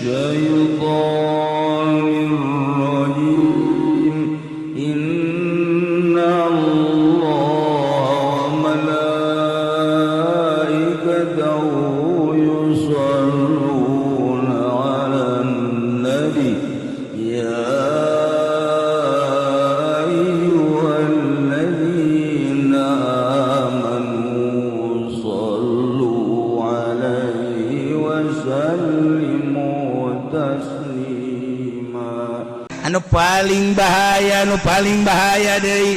الشيطان الرجيم. إن الله وملائكته يصلون على النبي، يا أيها الذين آمنوا صلوا عليه وسلموا تسليما. Anu paling bahaya, anu paling bahaya dari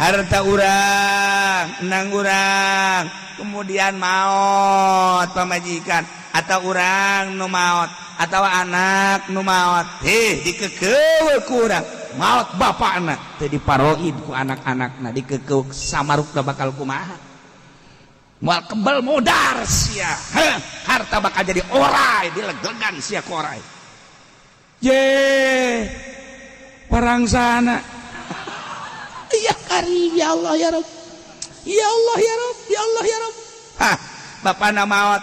harta urang, enang urang, kemudian maut pamajikan atau urang nu maut atau anak nu maut, heh, dikekeuh ku urang maut bapakna teu diparoid ku anak-anakna, dikekeuh samarukna bakal kumaha? Moal kebel, modar sia. Heh, harta bakal jadi orai, dileglegan sia ku orai. Je perang sana ya karim, ya Allah, ya Rob, ya Allah, ya Rob, ya Allah, ya Rob. Hah, bapakna maot,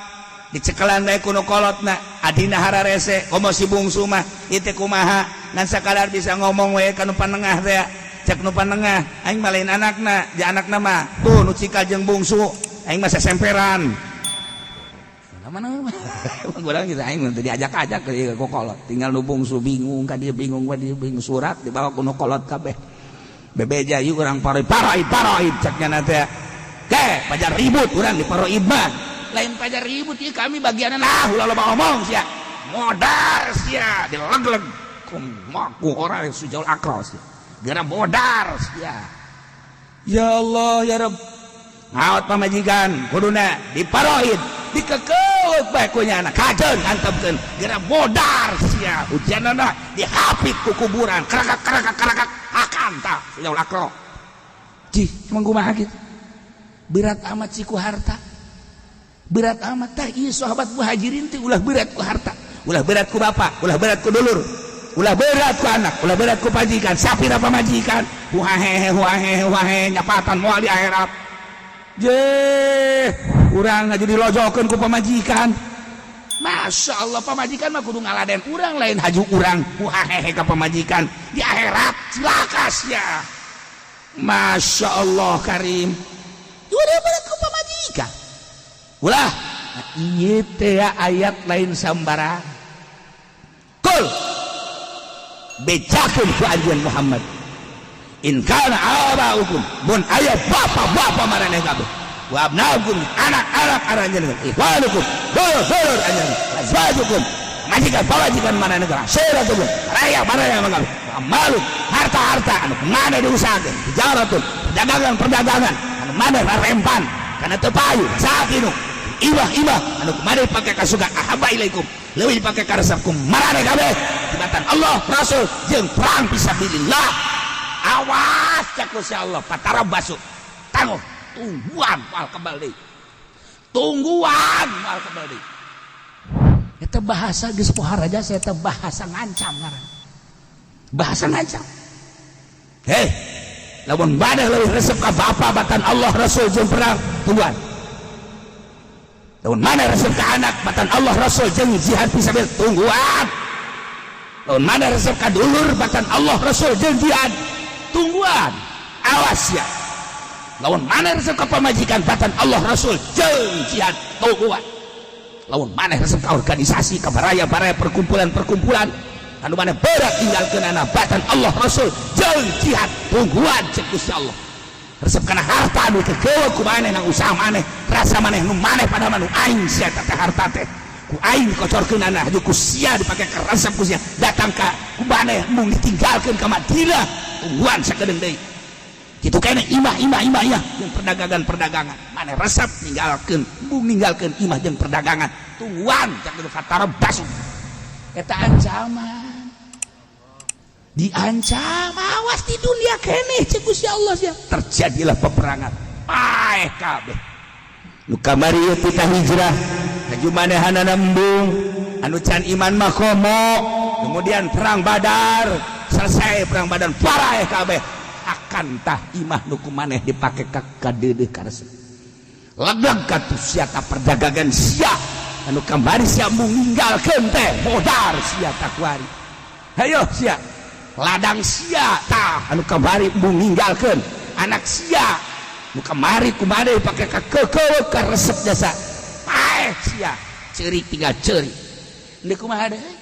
dicekelan bae ku nu kolotna, adina hararese, komo si bungsu mah itu kumaha, ngan sakadar bisa ngomong we ka nu panengah teh. Cek nu panengah, "Aing mah lain anakna, ja anakna mah tuh nu cikal jeung bungsu, aing mah sesemperan." Mana urang gitu, aing mah teu diajak-ajak ke kolot, tinggal nu bungsu bingung ka dia, bingung ka dia, bingung. Surat dibawa ku nu kolot kabeh, bebeja, "Yuk urang paroid, paroid, paroid." Ceknya teh, "Ke pajar ribut urang di paroid mah." "Lain pajar ribut ieu, kami bagian." "Lah, ulah loba omong sia, modar sia." Dilegleg ku orang Sujaul Akros gara modar sia. Ya Allah, ya Rabb. Maot pamajikan, kuduna diparoid, dikekeut bae ku nyana, kajeun antepkeun geura modar sia. Hujanana dihapit ku kuburan, kerakak kerakak kerakak akan tah Sujaul Akro. Cih, emang kumaha kitu? Berat amat sih ku harta, berat amat. Tah, ieu sahabat Muhajirin teh ulah berat ku harta, ulah berat ku bapak, ulah berat ku dulur, ulah berat ku anak, ulah berat ku pajikan. Sapira pamajikan wahehe wahehe wahehe nyapatan moal di akhirat. Je urang aja dilojokeun ku pamajikan. Masya Allah, pamajikan mah kudu ngaladen urang, lain haju urang wahehe ka pamajikan. Di akhirat cilaka sia. Masya Allah karim, udah berat ku pamajikan ulah. Nah, ieu teh ayat lain sambarang. Kul, bejakeun ku anjeun Muhammad, in kana abaukum, mun aya bapa-bapa maraneh kabeh, wa abnaukum, anak-anak aranjeun, ikhwanukum, dulur-dulur anjeun, azwajukum, majikan pamajikan maraneh, asyiratukum, raya maraneh kabeh, malu, harta-harta anu maneh diusahakeun, tijaratun, perdagangan-perdagangan anu maneh rarempan kana teu payu, sakinu, imah-imah anu maneh pake kasuga, ahabba ilaikum, leuwih dipake karesep ku maraneh kabeh tibatan Allah, Rasul jeung perang fisabilillah. Awas, cak Gusti Allah, fatarabbasu, tangguh, tungguan, moal kebal deui, tungguan, moal kebal deui. Eta bahasa geus pohara jasa, eta bahasa ngancam ngaran, bahasa ngancam. Hei, lamun maneh leuwih resep ka bapa batan Allah, Rasul jeung perang, tungguan. Lamun maneh resep ka anak batan Allah, Rasul jeung jihad fisabilillah, tungguan. Lamun maneh resep ka dulur batan Allah, Rasul jeung jihad, tungguan. Awas ya, lamun maneh resep ka pamajikan batan Allah, Rasul jeung jihad, tungguan. Lamun maneh resep ka organisasi, ka baraya-baraya, perkumpulan-perkumpulan anu maneh berat tinggalkeun batan Allah, Rasul jeung jihad, tungguan. Cek Gusti Allah, resep kana harta anu kekeueuh ku maneh nang usaha maneh, rasa maneh nu maneh pada manu aing sia teh, harta teh ku aing kocorkeun haju ku sia dipake ka resep ku sia datang ka ku maneh mung ditinggalkeun ka Madinah, tungguan sakedeung deui. Kitu kene imah imah imah imah jeung perdagangan perdagangan maneh resep ninggalkeun, mung ninggalkeun imah jeung perdagangan, tungguan. Cak fatarabbasu. Eta ancaman, diancam, awas di dunia keneh cek Gusti Allah sia. Terjadilah peperangan, paeh kabeh nu kamari ieu titah hijrah, haju manehanana embung, anu can iman mah komo. Kemudian perang Badar selesai, perang Badar paraeh kabeh, akan tah imah nu ku maneh dipake ka kadeudeuh karesep, legleg katuh sia ka perdagangan sia. Anu kamari sia ninggalkeun teh modar sia takuari. Hayo sia, ladang sia tah anu kamari embung ninggalkeun, anak sia nu kamari kumade pake kakekeuweuk karesep jasa paeh sia, ceurik tinggal ceurik. Deui kumaha deui?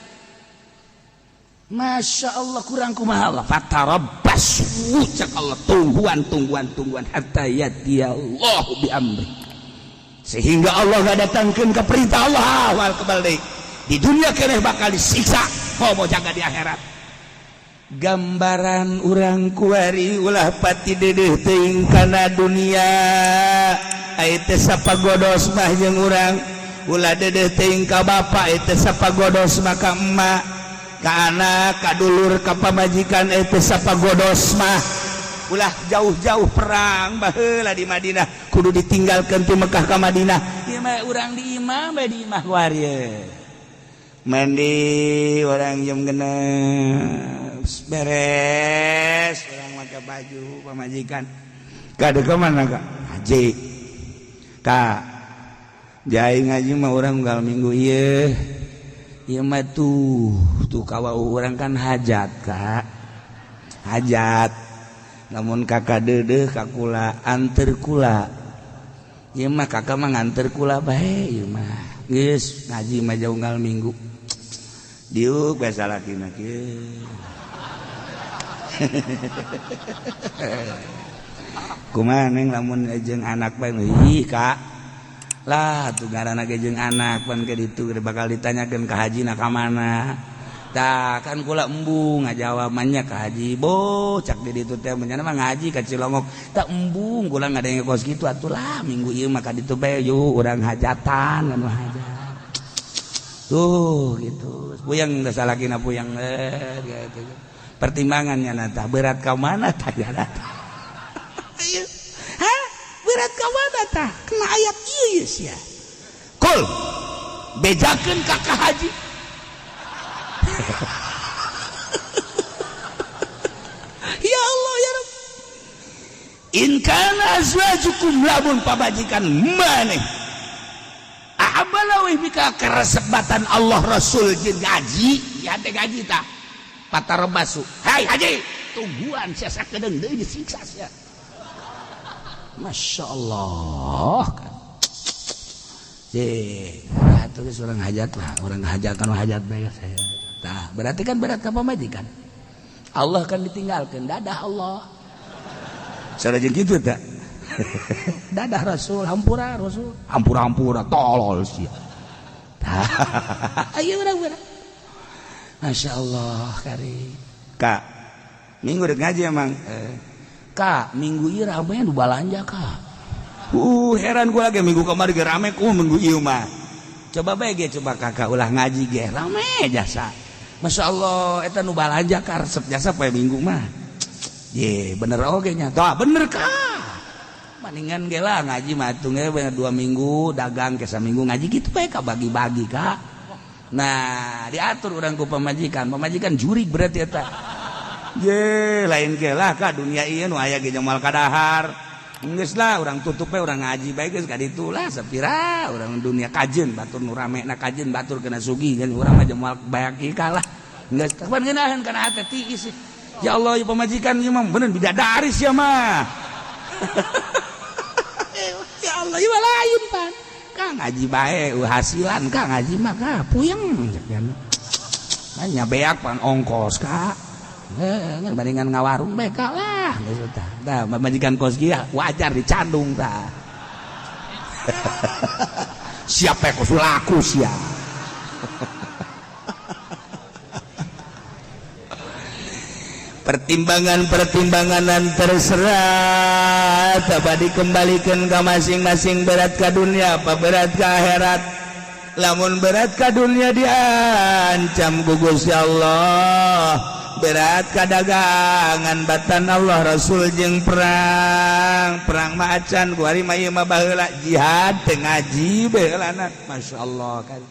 Masya Allah, kurang kumaha Allah. Fatarabbasu, cak Allah, tungguan tungguan tungguan, hatta yatiyallahu bi amri, sehingga Allah ngadatangkeun ka perintah Allah. Awal kebal deui di dunia keneh bakal disiksa, komo jaga di akhirat. Gambaran urang kuari, ulah pati dedeh teuing kana dunia. Ai teh sapagodos mah jeung urang, ulah dedeh teuing ka bapa, ai teh sapagodos mah ka emak, ka anak, ka dulur, ka pamajikan, ai teh sapagodos mah. Ulah jauh-jauh, perang baheula di Madinah kudu ditinggalkeun ti Mekah ka Madinah. Ieu mah urang di imah bae, di imah kuari mandi orang jam 6 beres, orang make baju, pamajikan kade ke mana kak? Haji kak jai ngaji mah orang unggal minggu. Ieu ieu mah tuh tuh kawa orang kan hajat kak, hajat. Namun kakak dedeh kakula anter kula. Ieu mah kakak mah nganter kula bae. Ieu mah geus ngaji mah jauh unggal minggu, diuk biasa laki kieu. Kumaha neng lamun jeung anak bae? Ih kak lah tuh, ngaranna ge jeung anak pan ke ditu bakal ditanyakeun ka haji na ka mana. Tah kan kula embung ngajawab nya ka haji bo, cak di ditu teh menyana mah ngaji ka Cilongok. Tak embung kula ngadenge kos kitu atuh lah, minggu ieu mah ka ditu bae yuk urang hajatan kan, hajat tuh gitu. Puyeng geus salakina, puyeng gitu. Pertimbangannya nata berat ka mana tah ya tah? Hah, berat ka mana tah? Kena ayat ieu sia. Kul bejakeun ka ka haji. Ya Allah ya Rabb. In kana azwajukum, lamun pabajikan maneh ahabba bika keresebatan Allah Rasul jeung gaji ya teh gaji tah, patarabasu, hai haji, tungguan sia sakedeung deui disiksa sia. Masya Allah kan. Atuh geus urang hajat lah, urang hajatan hajat bae saya. Tah, berarti kan berat ka pamajikan. Allah kan ditinggalkeun, dadah Allah. Salah jeung kitu tah. Dadah Rasul, hampura Rasul. Hampura-hampura tolol sia. Tah, ayo urang berat. Masya Allah kari. Kak, minggu rek ngaji emang. Kak, minggu ieu rame nu balanja kak. Heran gua lagi, minggu kemarin ge rame, ku minggu ieu mah. Coba bae ge, coba kakak ulah ngaji ge rame jasa. Masya Allah, eta nu balanja ka resep jasa poe minggu mah. Ye, bener oge nya. Tah, bener kak. Maningan ge lah ngaji mah atuh ge 2 minggu dagang ke saminggu ngaji gitu bae ka bagi-bagi kak. Nah, diatur urang ku pamajikan, pamajikan jurig berarti eta. Ye, lain ge lah kak, dunia ieu nu aya ge moal kadahar. Geus lah urang tutup we, urang ngaji bae geus ka ditu lah sapira urang dunia kajeun batur nu rame na, kajeun batur kena sugih kan urang mah moal bayak kalah. Geus kapan ngeunaheun kana hate tiis. Ya Allah, ieu pamajikan ieu mah bener bidadari sia mah. Ya Allah, ieu lain pan. Kang ngaji bae hasilan, kang ngaji mah ka puyeng cek. Nya beak pan ongkos kak. Bandingan ngawarung bae kak lah geus tah. Tah pamajikan kos kieu wajar dicandung tah. Siapa yang kos laku sia. Pertimbangan-pertimbangan terserah, coba dikembalikan ke masing-masing, berat ke dunia apa berat ke akhirat. Lamun berat ke dunia diancam ku Gusti Allah, berat ke dagangan batan Allah Rasul jeung perang, perang mah acan kuari mah, ieu mah baheula jihad teu ngaji baheulana. Masya Allah kan,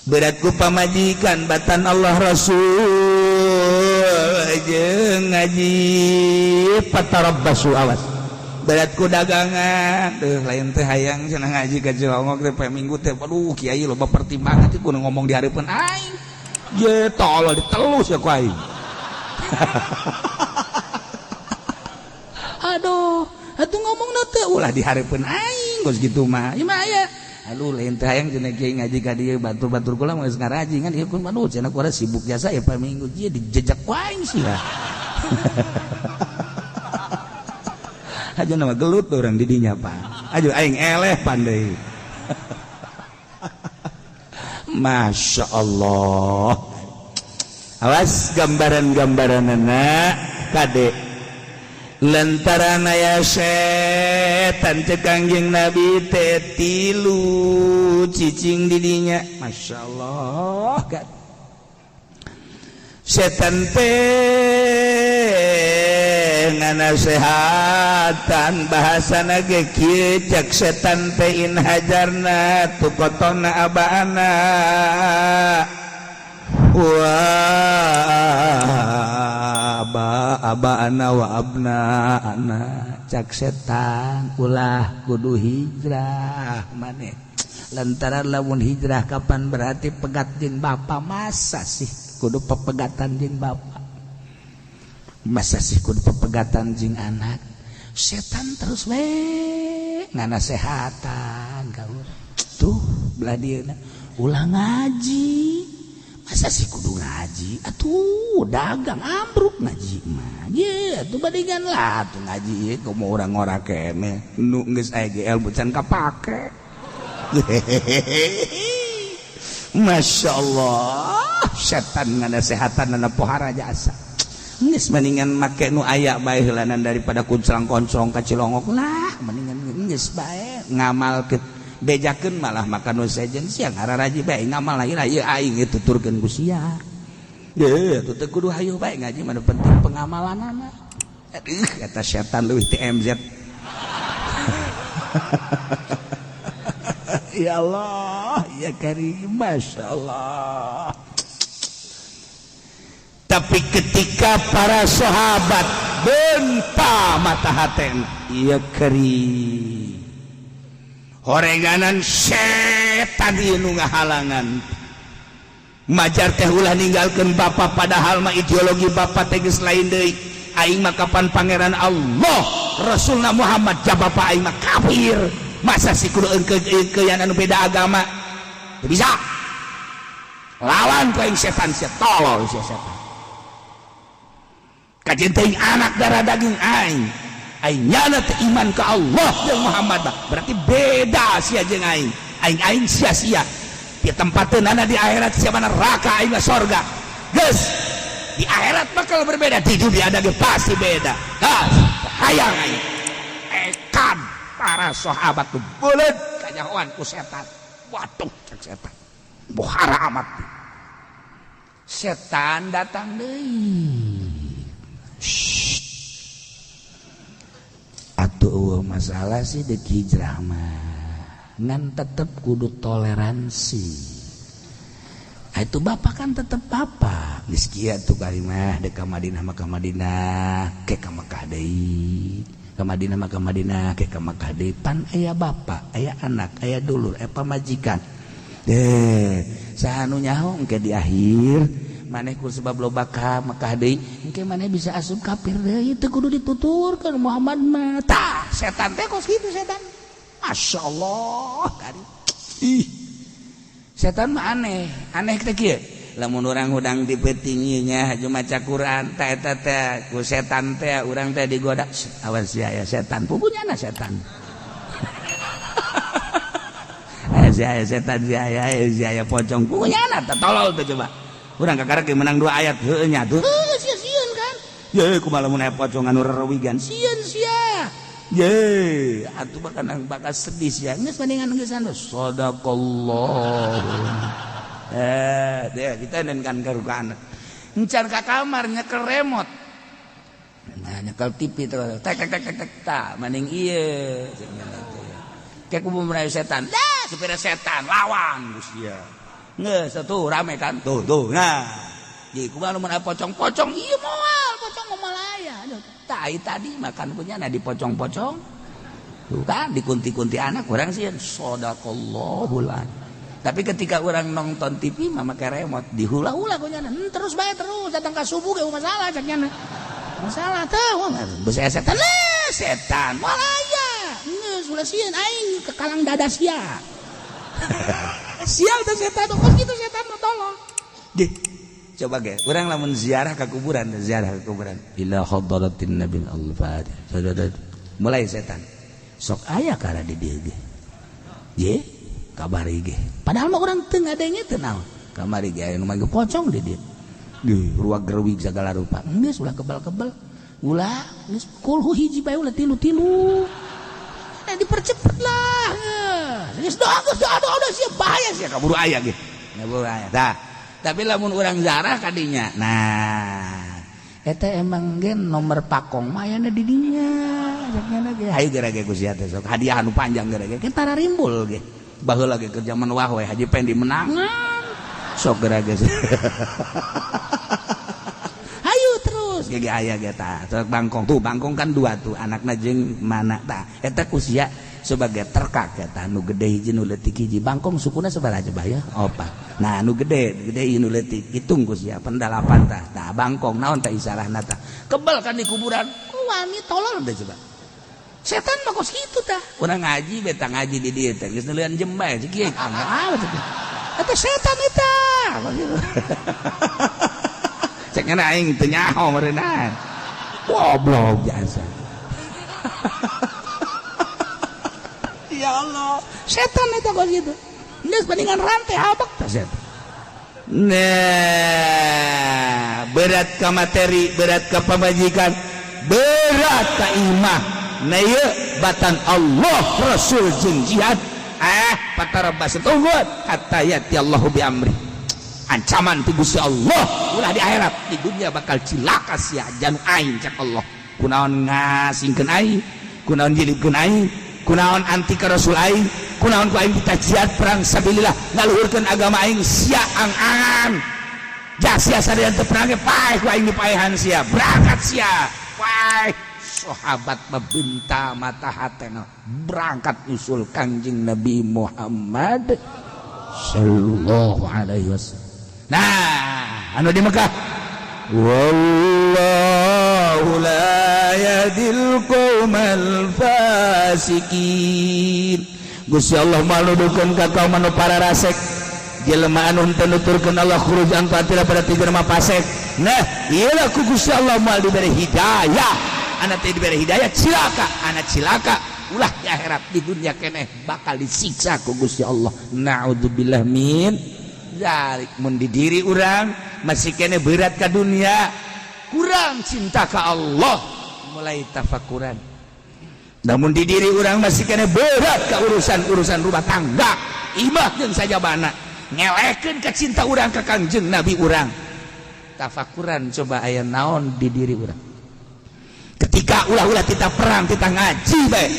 berat ku pamajikan batan Allah Rasul jeung ngaji, patarabbasu, awas. Berat ku dagangan tuh lain teh hayang cenah ngaji ka Cilongok teh poe Minggu teh. Aduh, kiai loba pertimbangan teh kudu ngomong di hareupeun aing. Ye tolol ditelus ya ku aing. Aduh, atuh ngomongna teh ulah di hareupeun aing geus kitu mah. Ieu mah aya. Aduh, lain teh hayang cenah kiai ngaji ka dieu, batur-batur kula mah geus ngaraji ngan ieu kun aduh cenah ku sibuk jasa ya poe Minggu ieu dijejak ku aing sih ya. Aja nama gelut orang didinya pak. Aduh aing eleh pandai. Masya Allah. Awas gambaran-gambaran anak kade. Lantaran aya setan cek Kangjeng Nabi teh tilu cicing didinya. Masya Allah. Kan. Setan teh nganasehatan bahasana ge kieu cek setan teh in hajarna tukotona abaana wa aba abaana wa abna ana cek setan ulah kudu hijrah maneh lantaran lamun hijrah kapan berarti pegat jeung bapa, masa sih kudu pepegatan jeung bapa, masa sih kudu pepegatan jeung anak. Setan terus we nganasehatan ka urang tuh belah dieuna ulah ngaji, masa sih kudu ngaji atuh dagang ambruk ngaji mah ye atuh badingan lah atuh ngaji ieu komo urang ngora keneh nu geus aya ge ilmu can kapake. Masya Allah, setan nganasehatan na pohara jasa. Geus mendingan make nu aya bae heulanan daripada kunclang-konclong ka Cilongok lah, mendingan geus bae ngamalkeun bejakeun malah makan nu sejen sia ngararaji bae ngamal lah ieu aing tuturkeun ku sia. Ye atuh teu kudu hayu bae ngaji mah penting pengamalanana. Aduh eta setan leuwih TMZ. Ya Allah, ya Karim, Masya Allah. Tapi ketika para sahabat benta mata haten, ya Karim, horenganan setan ieu nu ngahalangan. Majar teh ulah ninggalkeun bapa, padahal mah ideologi bapa teh geus lain deui. Aing mah kapan pangeran Allah, Rasulna Muhammad, ja bapa aing mah kafir. Masa sih kudu engkeun anu beda agama? Teu bisa. Lawan ku aing setan sia, tolol sia setan. Kajeun teuing anak darah daging aing. Aing nyana teu iman ka Allah jeung Muhammad mah. Berarti beda sia jeung aing. Aing aing sia-sia. Di tempateunana di akhirat sia mana neraka aing mah sorga. Geus di akhirat bakal berbeda, di dunia ada ge pasti beda. Gas, hayang aing. Ekan para sahabat tuh buleud kanyahoan ku setan. Waduh cek setan. Bohara amat. Setan datang deui. Atuh masalah sih dek hijrah mah ngan tetep kudu toleransi. Itu bapak kan tetep bapak. Geus kieu tuh kalimah dek ka Madinah mah ka Madinah, ke ka Mekah deui. Ka Madinah mah ka Madinah, ke ka Mekah deui. Pan aya bapak, aya anak, aya dulur, aya pamajikan. Deh, saha nu nyaho engke di akhir maneh ku sebab loba ka Mekah deui, engke maneh bisa asup kafir deui, teu kudu dituturkeun Muhammad mah. Tah, setan teh kos kitu setan. Masya Allah, kari. Ih. Setan mah aneh, aneh teh kieu. Lamun urang hudang di peuting nya haju maca Quran tah eta teh ku setan teh urang teh digoda. Awas sia ya setan, pupunyana setan. Aya sia setan sia aya pocong, pupunyana teh tolol teh coba. Urang kakara ge menang 2 ayat heueuh nya tuh. Heueuh sia sieun kan. Ye kumaha lamun aya pocong anu rerewigan sieun sia. Ye atuh bakal bakal sedih sia. Geus mendingan geus anu sadaqallahu. Deh kita kan karukaan. Encan ka kamar nyekel remote. Nah, nyekel TV terus tek tek tek tek tek mending ieu. Kayak kubu merayu setan. Dah, supir setan lawan geus dia. Geus tuh rame kan. Tuh tuh. Nah. Jadi kumaha lamun aya pocong-pocong ieu moal, pocong mah malaya. Aduh, tai tadi makan punya nah dipocong-pocong. Tuh kan dikunti-kunti anak urang sih, sadaqallahul. Tapi ketika orang nonton TV mah make remote dihula-hula ku nyana. Terus bae, terus datang ka subuh ge masalah cak nyana. Masalah teh bes setan lah, setan moal aya. Geus ulah sieun, aing kekalang dada sia. Sial teh setan, kos kitu setan mah tolong. Dih, coba ge, urang lamun ziarah ke kuburan, ziarah ke kuburan. Ila hadratin nabil al-fatih. Mulai setan. Sok aya kara di dieu ge. Ye, kabari ge. Padahal mah urang teu ngadenge teu naon. Kamari ge aya nu manggil pocong di dieu. Di ruang gerwig segala rupa. Geus ulah kebal-kebal. Ulah geus kulhu hiji bae, ulah tilu-tilu. Eh, dipercepet lah. Geus doa, geus doa, doa, doa sia bahaya sia, kaburu aya ge. Kaburu aya. Tah, tapi lamun urang zarah kadinya. Nah, eta emang gen nomor pakong mah ayana di dinya. Cek ge hayu geura ge ku sia teh sok hadiah anu panjang geura ge. Tara rimbul ge. Baheula ge keur zaman wah we Haji Pendi menangan. Sok geura ge. Hayu terus ge aya ge tah. Sok bangkong tuh, bangkong kan dua tuh, anakna jeung mana tah. Eta ku sia sebagai terkak eta, nu gede hiji, nu leutik hiji. Bangkong sukuna sabaraha coba ya? Opat. Nah, nu gede gede, nu leutik, hitung ku sia pendalapan tah. Tah bangkong naon tah isarahna tah? Kebel kan di kuburan. Kok wani tolol deh coba. Setan mah kos kitu tah. Urang ngaji beta ngaji di dieu teh geus neuleun jembae cik kieu. Ah, eta setan eta. Cek nya aing teu nyaho meureunna. Goblok jasa. Ya Allah, setan eta kos kitu. Geus bandingan rantai habak tah setan. Nah, berat ke materi, berat ke pamajikan, berat ke imah. Nah, ieu batan Allah Rasul jeung jihad. Eh, patarabas tunggu hatta yati Allahu bi amri. Ancaman ti Gusti Allah ulah di akhirat, di dunia bakal cilaka sia janu aing cak Allah. Kunaon ngasingkeun aing, kunaon jilidkeun aing, kunaon anti ka Rasul aing, kunaon ku aing kita jihad perang sabilillah ngaluhurkeun agama aing, sia ang-angan. Ja sia sadaya teu perang ge paeh ku aing dipaehan sia, berangkat sia. Paeh sahabat mabenta mata hatena berangkat usul Kangjeng Nabi Muhammad sallallahu alaihi wasallam. Nah, anu di Mekah, wallahu la yahdil qaumal fasikin. Gusti Allah maludukeun ka kaum anu para rasek, jelema anu henteu nuturkeun Allah khuruj an pada tiga nama fasek. Nah, ieu ku Gusti Allah moal diberi hidayah. Anak teh diberi hidayah cilaka, anak cilaka ulah di akhirat, di dunia keneh bakal disiksa ku Gusti Allah. Naudzubillah min dzalik. Mun di diri urang masih kene berat ka dunia, kurang cinta ka Allah, mulai tafakuran. Namun di diri urang masih kene berat ke urusan-urusan rumah tangga, imah jeung sajabana, ngelekeun ka cinta urang ka Kangjeng Nabi urang, tafakuran coba aya naon di diri urang. Ketika ulah-ulah kita perang, kita ngaji bae,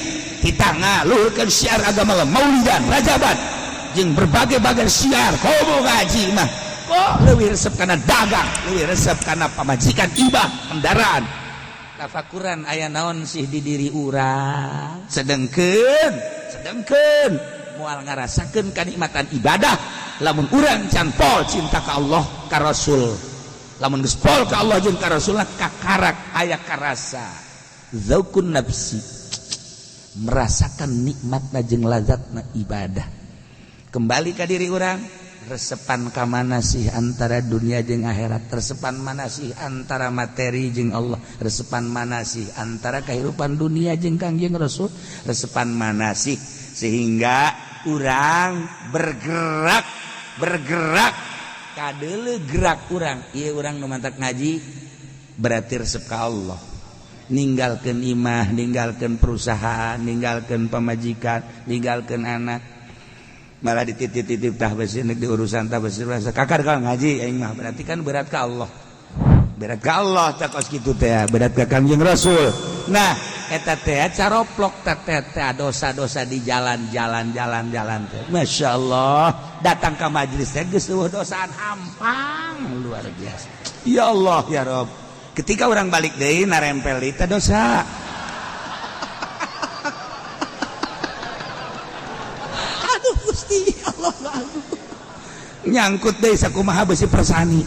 kita ngaluhurkeun syiar agama, maulidan, rajaban jeung berbagai-bagai syiar, komo ngaji mah kok leuwih resep kana dagang, leuwih resep kana pamajikan, ibah, kendaraan. Tafakuran aya naon sih di diri urang. Sedengkeun sedengkeun moal ngarasakeun kanikmatan ibadah lamun urang can pol cinta ka Allah ka Rasul. Lamun geus pol ka Allah jeung ka Rasul, kakarak aya karasa zaukun nafsi, merasakan nikmatna jeung lazatna ibadah. Kembali ka diri urang, resepan ka mana sih antara dunia jeung akhirat, resepan mana sih antara materi jeung Allah, resepan mana sih antara kehidupan dunia jeung Kangjeng Rasul, resepan mana sih sehingga urang bergerak, bergerak kadele gerak urang. Ieu urang nu mantak ngaji berarti resep ka Allah, ninggalkeun imah, ninggalkeun perusahaan, ninggalkeun pamajikan, ninggalkeun anak, malah dititip-titip tah besi di urusan tah besi kakar kalau ngaji aing mah, berarti kan berat ka Allah, berat ka Allah tah kos kitu teh, berat ka Kangjeng Rasul. Nah, eta teh caroplok teh teh dosa-dosa di jalan-jalan jalan-jalan teh. Masya Allah, datang ke majelis teh geus eueuh dosaan, hampang luar biasa. Ya Allah ya Rob, ketika orang balik deui narempel di teh dosa. Nyangkut deui sakumaha beusi persani.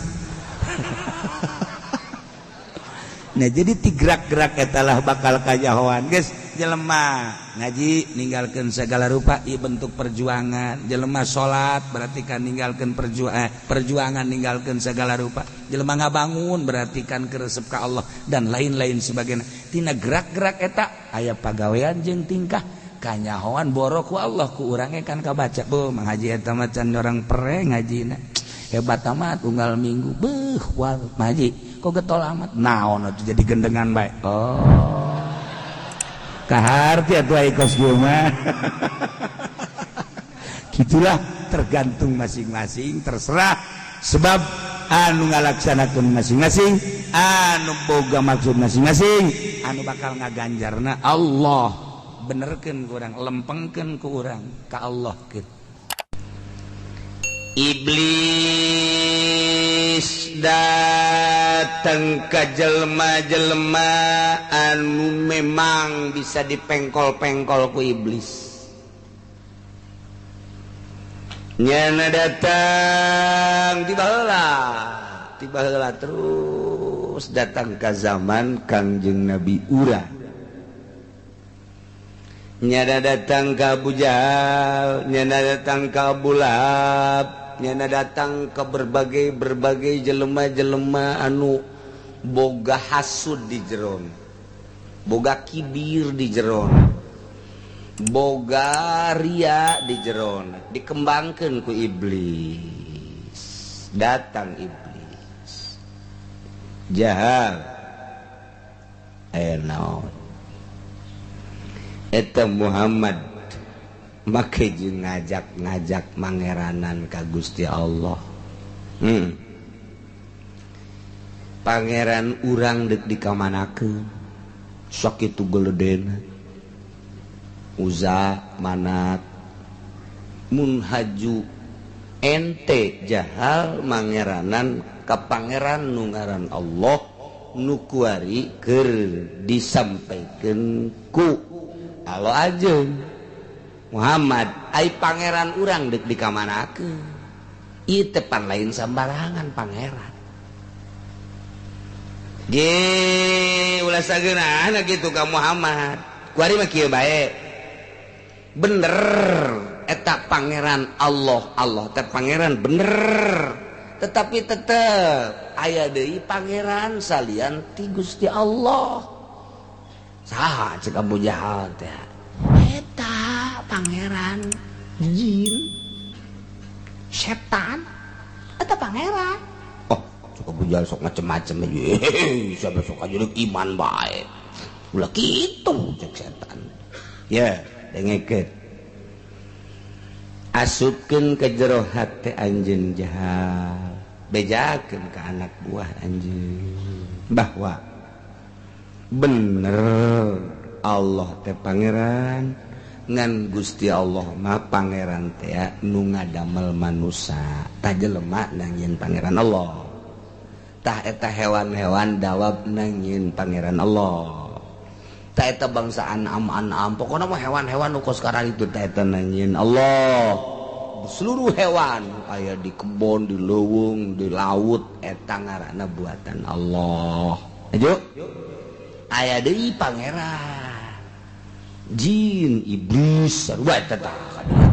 Nah jadi ti gerak-gerak etalah bakal kajahoan geus jelema ngaji ninggalkeun segala rupa ieu bentuk perjuangan. Jelema salat berarti kan ninggalkeun perjuangan ninggalkeun segala rupa. Jelema ngabangun berarti kan keresep ka Allah dan lain-lain sebagainya. Tina gerak-gerak eta aya pagawean jeung tingkah kanyahoan boro ku Allah ku urang kan kabaca. Beuh Mang Haji eta mah can orang pere ngajina. Hebat amat unggal minggu. Beuh wal Mang Haji kok getol amat naon atuh jadi gendengan bae. Oh. Kaharti atuh ai kos kieu mah. Gitulah tergantung masing-masing terserah sebab anu ngalaksanakeun masing-masing anu boga maksud masing-masing anu bakal ngaganjarna Allah benerkeun ku urang lempengkeun ku urang ka Allah kitu. Iblis datang ke jelma-jelma anu memang bisa dipengkol-pengkol ku iblis. Nyana datang tiba heula terus datang ke zaman Kangjeng Nabi Ura. Nyana datang ke Abu Jahal, nyana datang ke Abu Lahab, nyana datang ke berbagai jelema-jelema anu boga hasud di jeron, boga kibir di jeron, boga ria di jeron, dikembangkan ku iblis. Datang iblis Jahal aya naon eta Muhammad make jeung ngajak-ngajak mangeranan ka Gusti Allah. Pangeran urang deuk dikamanakeun sakitu geledena Uza Manat mun haju ente Jahal mangeranan ka pangeran nu ngaran Allah nu kuari keur disampaikeun ku Allah aja Muhammad ai pangeran urang deuk dikamanakeun ieu teh pan lain sambarangan pangeran ge ulah sageunahna kitu ka Muhammad kuari mah kieu bae bener eta pangeran Allah Allah teh pangeran bener tetapi tetep aya deui pangeran salian ti Gusti Allah. Saha cek Abu Jahal teh eta pangeran jin setan eta pangeran. Oh cek Abu Jahal sok macem-macem aja siapa sok aja iman bae ulah kitu cek setan ya dengekeun asupkeun ke jero hate anjeun Jahal bejakeun ka anak buah anjeun bahwa bener Allah teh pangeran ngan Gusti Allah mah pangeran teh nu ngadamel manusa tah jelema nangieun pangeran Allah tah eta hewan-hewan dawab nangieun pangeran Allah tah eta bangsa anam-anam pokona mah hewan-hewan nu kos kararitu tah eta nangieun Allah. Seluruh hewan aya di kebon di leuweung di laut eta ngaranna buatan Allah. Ayo aya deui pangeran jin iblis sarua eta tah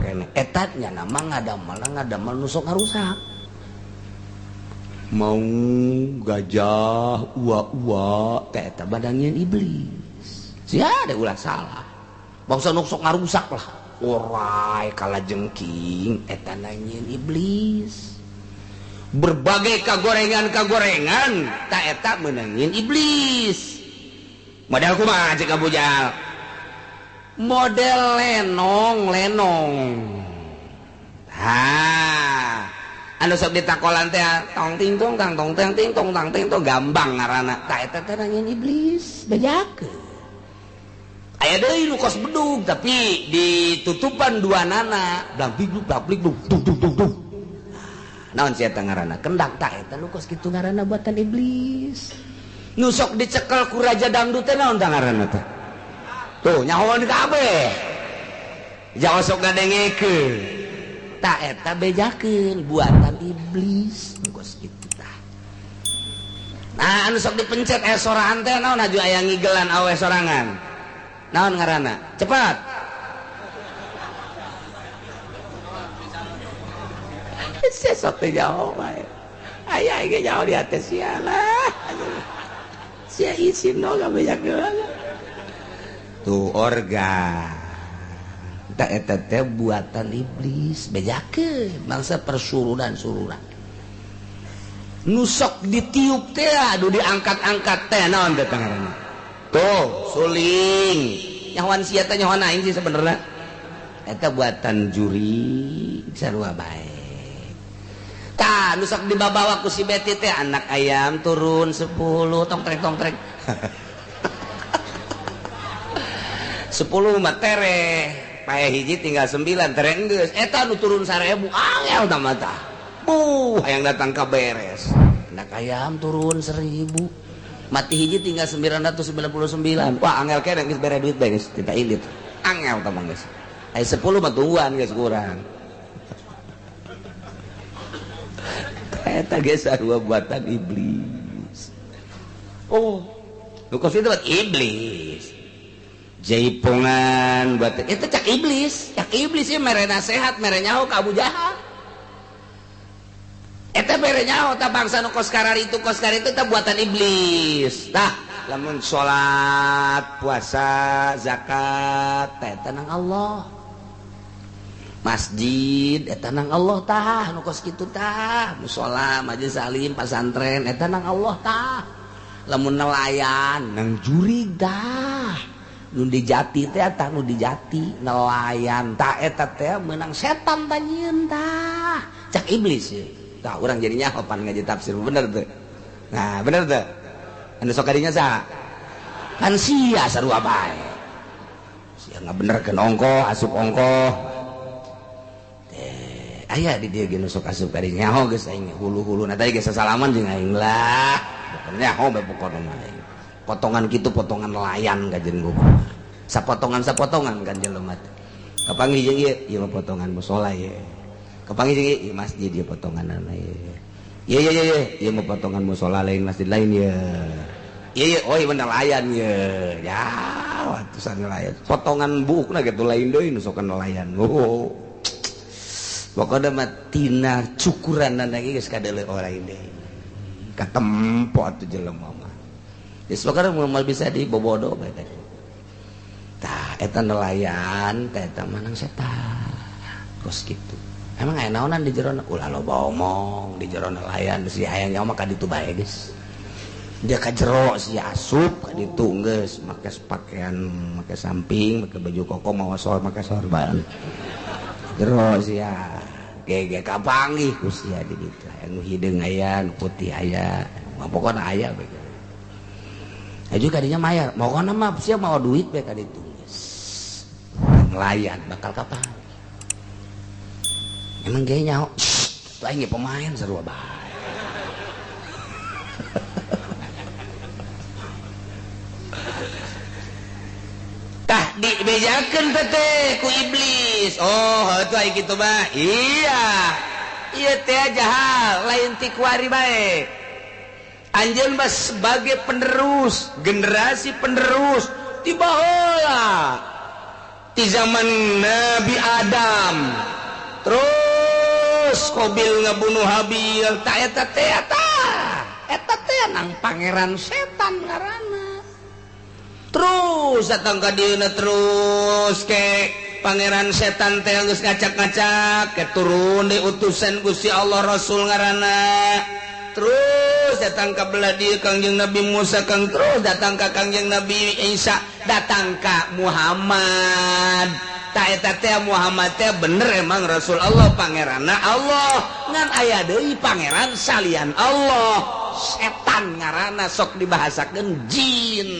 kene eta nya nama ngadamel nu sok ngarusak mau gajah ua-ua teh eta badangieun iblis sia ada ulah salah bangsa nu sok ngarusak lah orai kalajengking eta nangieun iblis berbagai kagorengan-kagorengan ta eta meunangieun iblis. Model kumaha cek Abu Jahal model lenong-lenong ha anu sok ditakolan teh tong ting tong tang tong tang ting tong tang ting tong gambang ngaranna ta eta teh nangieun iblis bejakeun. Aya deui nu kos bedug tapi ditutupan dua nana blang big blang big dung dung dung dung naon sia eta ngaranna kendak ta eta nu kos kitu ngaranna buatan iblis. Nu sok dicekel ku raja dangdut teh naon tah ngaranna teh tuh nyahoan kabeh jangan sok ngadengekeun Ta eta bejakeun buatan iblis kos kitu tah. Nah anu sok dipencet aya soraan teh naon aju aya ngigelan awe sorangan. Naon ngaranna? Cepat. Sia sok teh jauh bae. Aya ge jauh di hate sia lah. Sia isin no gabejakeun. Tuh organ. Tak eta teh buatan iblis bejakeun bangsa persurunan-surunan. Nu sok ditiup teh aduh diangkat-angkat teh naon teh ngaranna? Tuh suling. Nyahoan sia teh nyahoan aing sih sebenarnya. Eta buatan juri sarua bae. Tah nu sok dibabawa ku si Beti teh anak ayam turun 10 tong trek tong trek. 10 mah tereh. Pae hiji tinggal 9 tereh geus. Eta nu turun 1000 angel tah mah tah. Buh, hayang datang ka beres. Anak ayam turun 1000. Mati hiji tinggal 999. Wah, angel keneh geus bere duit bae geus tita indit. Angel tah mah geus. Aya 10 mah tungguan geus kurang. Eta geus sarua buatan iblis. Oh, nu kos itu buat iblis. Jaipongan buat itu cak iblis ieu mere nasehat mere nyaho ka Abu Jahal. Eta mere nyaho tah bangsa nu kos kararitu tah buatan iblis. Tah lamun salat, puasa, zakat teh eta nang Allah. Masjid eta nang Allah tah nu kos kitu tah, musala, majelis alim, pasantren eta nang Allah tah. Lamun nelayan nang jurig tah. Nu dijati teh tah nu dijati nelayan tah eta teh meunang setan tah nyieun tah cak iblis ye tah urang jadi nyaho pan ngaji tafsir bener teu. Nah bener teu anu sok kadinya saha kan sia sarua bae sia ngabenerkeun ongkoh asup ongkoh teh aya di dieu ge nu sok asup kadinya nyaho geus aing hulu-huluna tadi geus sasalaman jeung aing lah pokona nyaho bae pokona mah aing. Potongan gitu potongan nelayan kajen gua sapotongan kan jelema teh kapanggih jeung ieu ieu mah potongan musala ye kapanggih jeung ieu masjid ieu potonganna ye ye ye ye ieu mah potongan musala lain masjid lain ye ye ye oh ieu nelayan ye ya atusan nelayan potongan buukna kitu lain deui nu sok nelayan. Oh pokona mah tina cukuranna ge geus kadeuleu lain deui katempo atuh jelema mah. Geus pokona moal bisa dibobodo bae teh. Tah eta nelayan teh eta mah nang setan. Kos kitu. Emang aya naonan di jerona? Ulah loba omong di jero nelayan si hayang nyawa mah ka ditu bae geus. Dia ka jero si asup ka ditu geus make pakaian make samping, make baju koko mawa sor make sorban. Jero sia gege kapanggih ku sia di ditu. Aya nu hideung aya, nu putih aya. Mah pokona aya bae. Aju kadinya mayar, pokona mah sia mawa duit bae ka ditu geus. Nelayan bakal kapan? Emang ge nyaho, tuh aing ge pemain sarua bae. Tah dibejakeun teh ku iblis. Oh, heuh aing kitu mah. Iya. Ieu teh jahal, lain ti kuari bae. Anjeun mah sebagai penerus, generasi penerus ti baheula. Ti zaman Nabi Adam. Terus Qabil ngabunuh Habil, ta eta teh tah. Eta teh nang pangeran setan ngaranna. Terus datang ka dieuna terus ke pangeran setan teh geus ngacak-ngacak, ke turun di utusan Gusti Allah Rasul ngaranna. Terus datang ka belah dieu Kangjeng Nabi Musa, kang terus datang ka Kangjeng Nabi Isa, datang ka Muhammad. Ta eta teh Muhammad teh bener emang Rasul Allah pangeranna Allah ngan aya deui pangeran salian Allah setan ngaranna sok dibahasakeun jin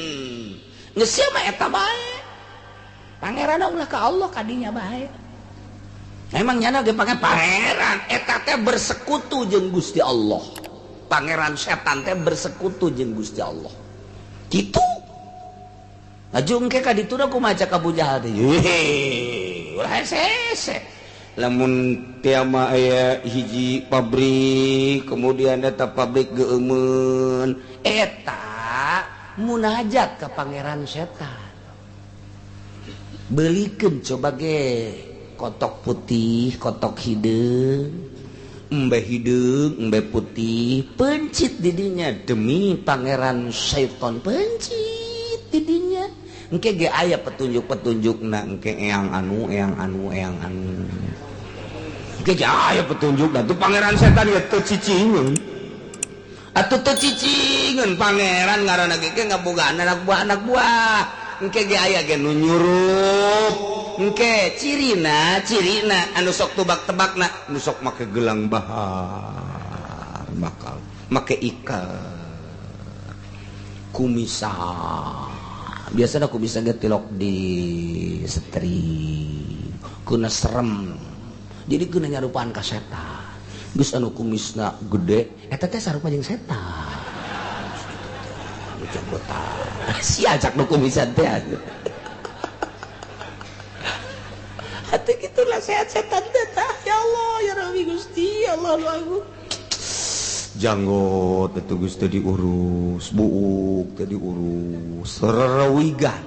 geus sia mah eta bae pangeranna ulah ka Allah kadinya bae emang nyana ge pangeran eta teh bersekutu jeung Gusti Allah pangeran setan teh bersekutu jeung Gusti Allah kitu. Laju engke ka ditu da kumaha cak Abu Jahal teh. Ulah hese. Lamun tiama aya hiji pabrik kemudian eta pabrik geumeun eta munajat ka pangeran setan. Belikeun coba ge kotok putih, kotok hideung, embe hideung, embe putih, pencit didinya demi pangeran setan, pencit didinya. Engke ge aya petunjuk-petunjukna engke eyang anu, eyang anu, eyang anu. Engke ge aya petunjukna tuh pangeran setan ge teu cicingeun. Atuh teu cicingeun pangeran ngaranna ge ngabogaan anak buah anak buah. Engke ge aya ge nu nyurup. Engke cirina, cirina anu sok tebak-tebakna, nu sok make gelang bahar, bakal make ikat. Kumisa. Biasanya aku bisa getilok di setri kuna serem jadi kuna nyarupaan ka setan geus anu kumisna gede eta teh sarupa jeung setan nu botak si ajak nu kumisan teh atuh kitu lah sehat setan teh ya Allah ya Rabbi Gusti Allah lu agung janggot itu geus teu diurus, buuk teu diurus, rerawigan.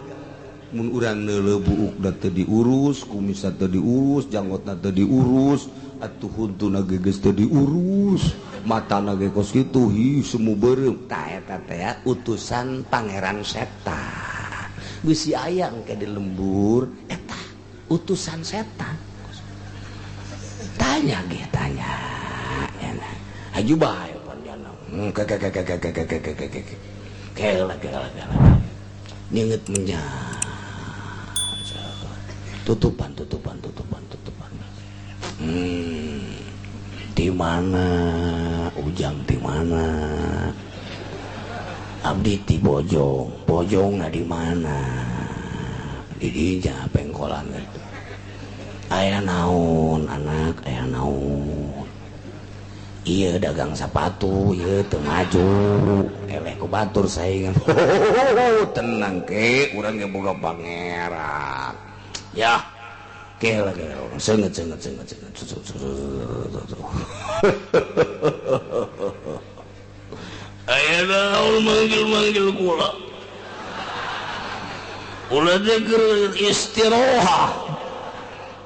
Mun urang neuleuh buukna teu diurus, kumisna teu diurus, janggotna teu diurus, atuh huntuna ge geus teu diurus, matana ge kos kitu, hi semu beureum. Tah eta teh utusan pangeran setan. Bisi aya engke di lembur eta utusan setan. Tanya ge tanya. Haju bae nginget menyang tutupan tutupan tutupan tutupan. Di mana ujang, di mana abdi ti Bojong, Bojong di mana di dinya pengkolan itu aya naon anak aya naon. Iya dagang sepatu, iya teu maju, eleh ku batur saingan. Tenang ke, urang ge boga pangeran. Ya, ke lagi, seungeut seungeut seungeut seungeut. Aya naon manggil-manggil kula. Kula teh keur istirohah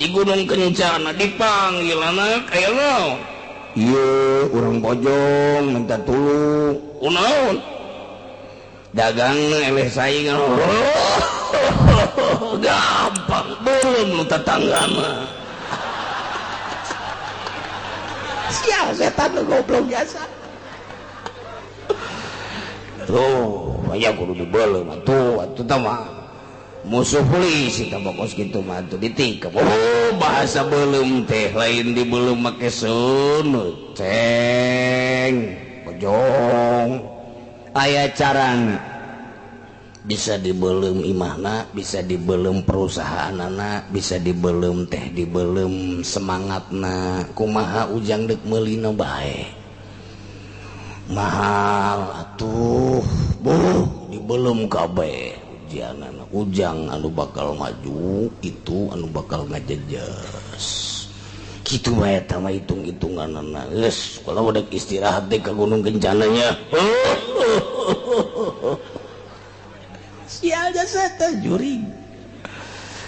di Gunung Kencana dipanggil anak aya naon? Iya, urang Bojong minta tulung. Kunaon? Dagang eleh saingan. Gampang, belum lu tetangga mah. Sial setan lu goblok biasa. Tuh, banyak kudu dibelem atuh, atuh tah mah. Musuh polisi tah bokos kitu mah atuh ditikep. Oh, bahasa belum teh lain dibelum make seuneu. Ceng, Bojong. Aya carana. Bisa dibelum imahna, bisa dibelum perusahaanana, bisa dibelum teh dibelum semangatna. Kumaha ujang deuk meulina bae. Mahal atuh, buh dibelum kabeh. Ujianana ujang anu bakal maju itu anu bakal ngajejes. Kitu bae eta mah hitung-hitunganana. Geus, kalau udah istirahat deh ke Gunung Kencananya. Sial jasa teh juring.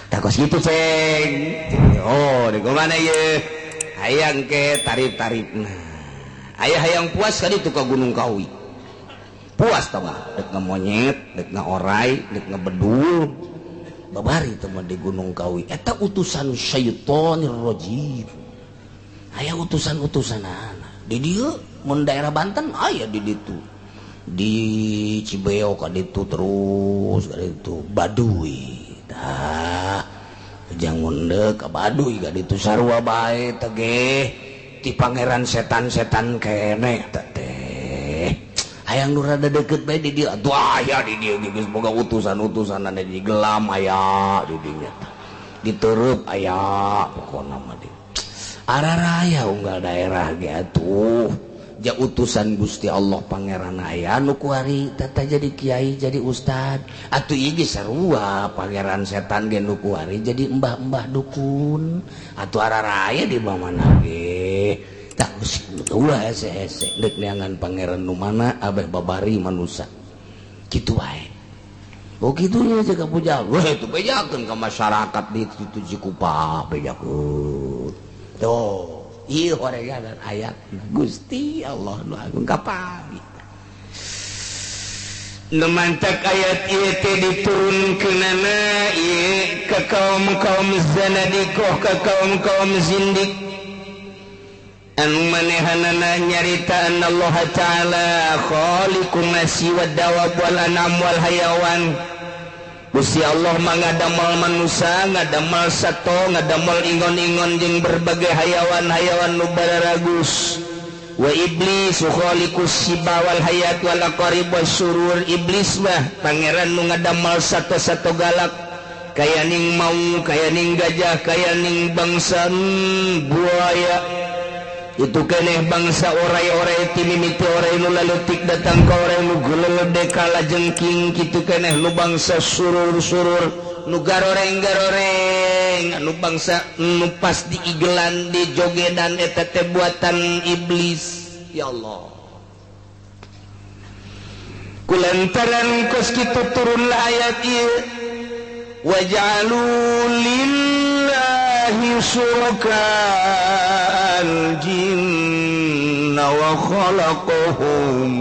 Takos gitu ceng. Oh, di mana ye? Hayang ke tarif-tarifna. Aya hayang puas kali itu ke Gunung Kawi. Puas tau gak? Dek ngemonyet, dek ngeorai, dek ngebedul. Babari teman di Gunung Kawi. Eta utusan syaitonir rajim. Aya utusan-utusan anak. Di dieu mun daerah Banten aya di ditu. Di Cibeo ka ditu terus ka ditu Baduy. Tah ujang mundeuk ka Baduy ka ditu sarua bae teh ge ti pangeran setan-setan keneh teh teh. Hayang nu rada deukeut bae di dieu atuh aya di dieu geus boga utusan-utusanna di gelam aya di dinya tah. Ditereup aya pokona mah di araraya unggal daerah ge atuh. Ja utusan Gusti Allah pangeran aya nu kuari tata jadi kiai jadi ustad atuh ieu ge sarua pangeran setan ge nu kuari jadi embah-embah dukun atuh araraya di mana ge tah geus ulah hese-hese deuk neangan pangeran nu mana abeh babari manusia kitu wae. Oh kitu nya jaga puja weh itu bejakeun ka masyarakat di situ Cikupa bejakeun tuh. Ieu horegan ayat Gusti Allah nu agung kapal. Nu mantak ayat ieu teh diturunkeunana ieu ka kaum-kaum zanadiqah ka kaum-kaum zindik anu manehanana nyarita Allah Ta'ala khaliqun nasi wad dawab wal anam wal hayawan. Gusti Allah mah ngadamel manusia, ngadamel sato, ngadamel ingon-ingon jeung berbagai hayawan-hayawan nu bararagus. Wa iblis khaliqus siba wal hayat wal aqarib wasyurur. Iblis mah pangeran nu ngadamel sato-sato galak, kaya ning maung, kaya ning gajah, kaya ning bangsa buaya. Itu keneh bangsa orai-orai timimiti orai nu laletik datang ka orai nu gelede kala jengking kitu keneh nu bangsa surur-surur nu garoreng-garoreng anu bangsa nu pas diigelan dijogedan eta teh buatan iblis. Ya Allah, kulantaran kos kitu turunlah ayat ieu waj'alu lillahi syuraka al-jinna wa khalaqahum.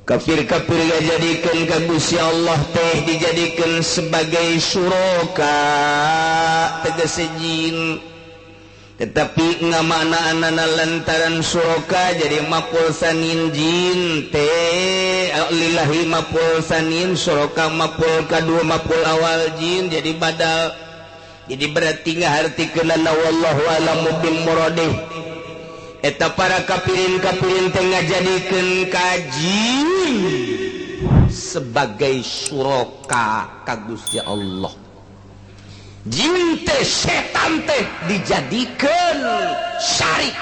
Kafir-kafir dijadikan ka Gusti Allah teh dijadikan sebagai syuraka tegese jin, tetapi ngamaknaanana lantaran syuraka jadi maf'ul sanin jin teh lillahi maf'ul sanin syuraka maf'ul kadua maf'ul awal jin jadi badal. Jadi berarti ngahartikeunana wallahu alamu bil muradih. Eta para kafirin-kafirin teh ngajadikeun ka jin sebagai syuraka ka Gusti Allah. Jin teh setan teh dijadikeun syarik,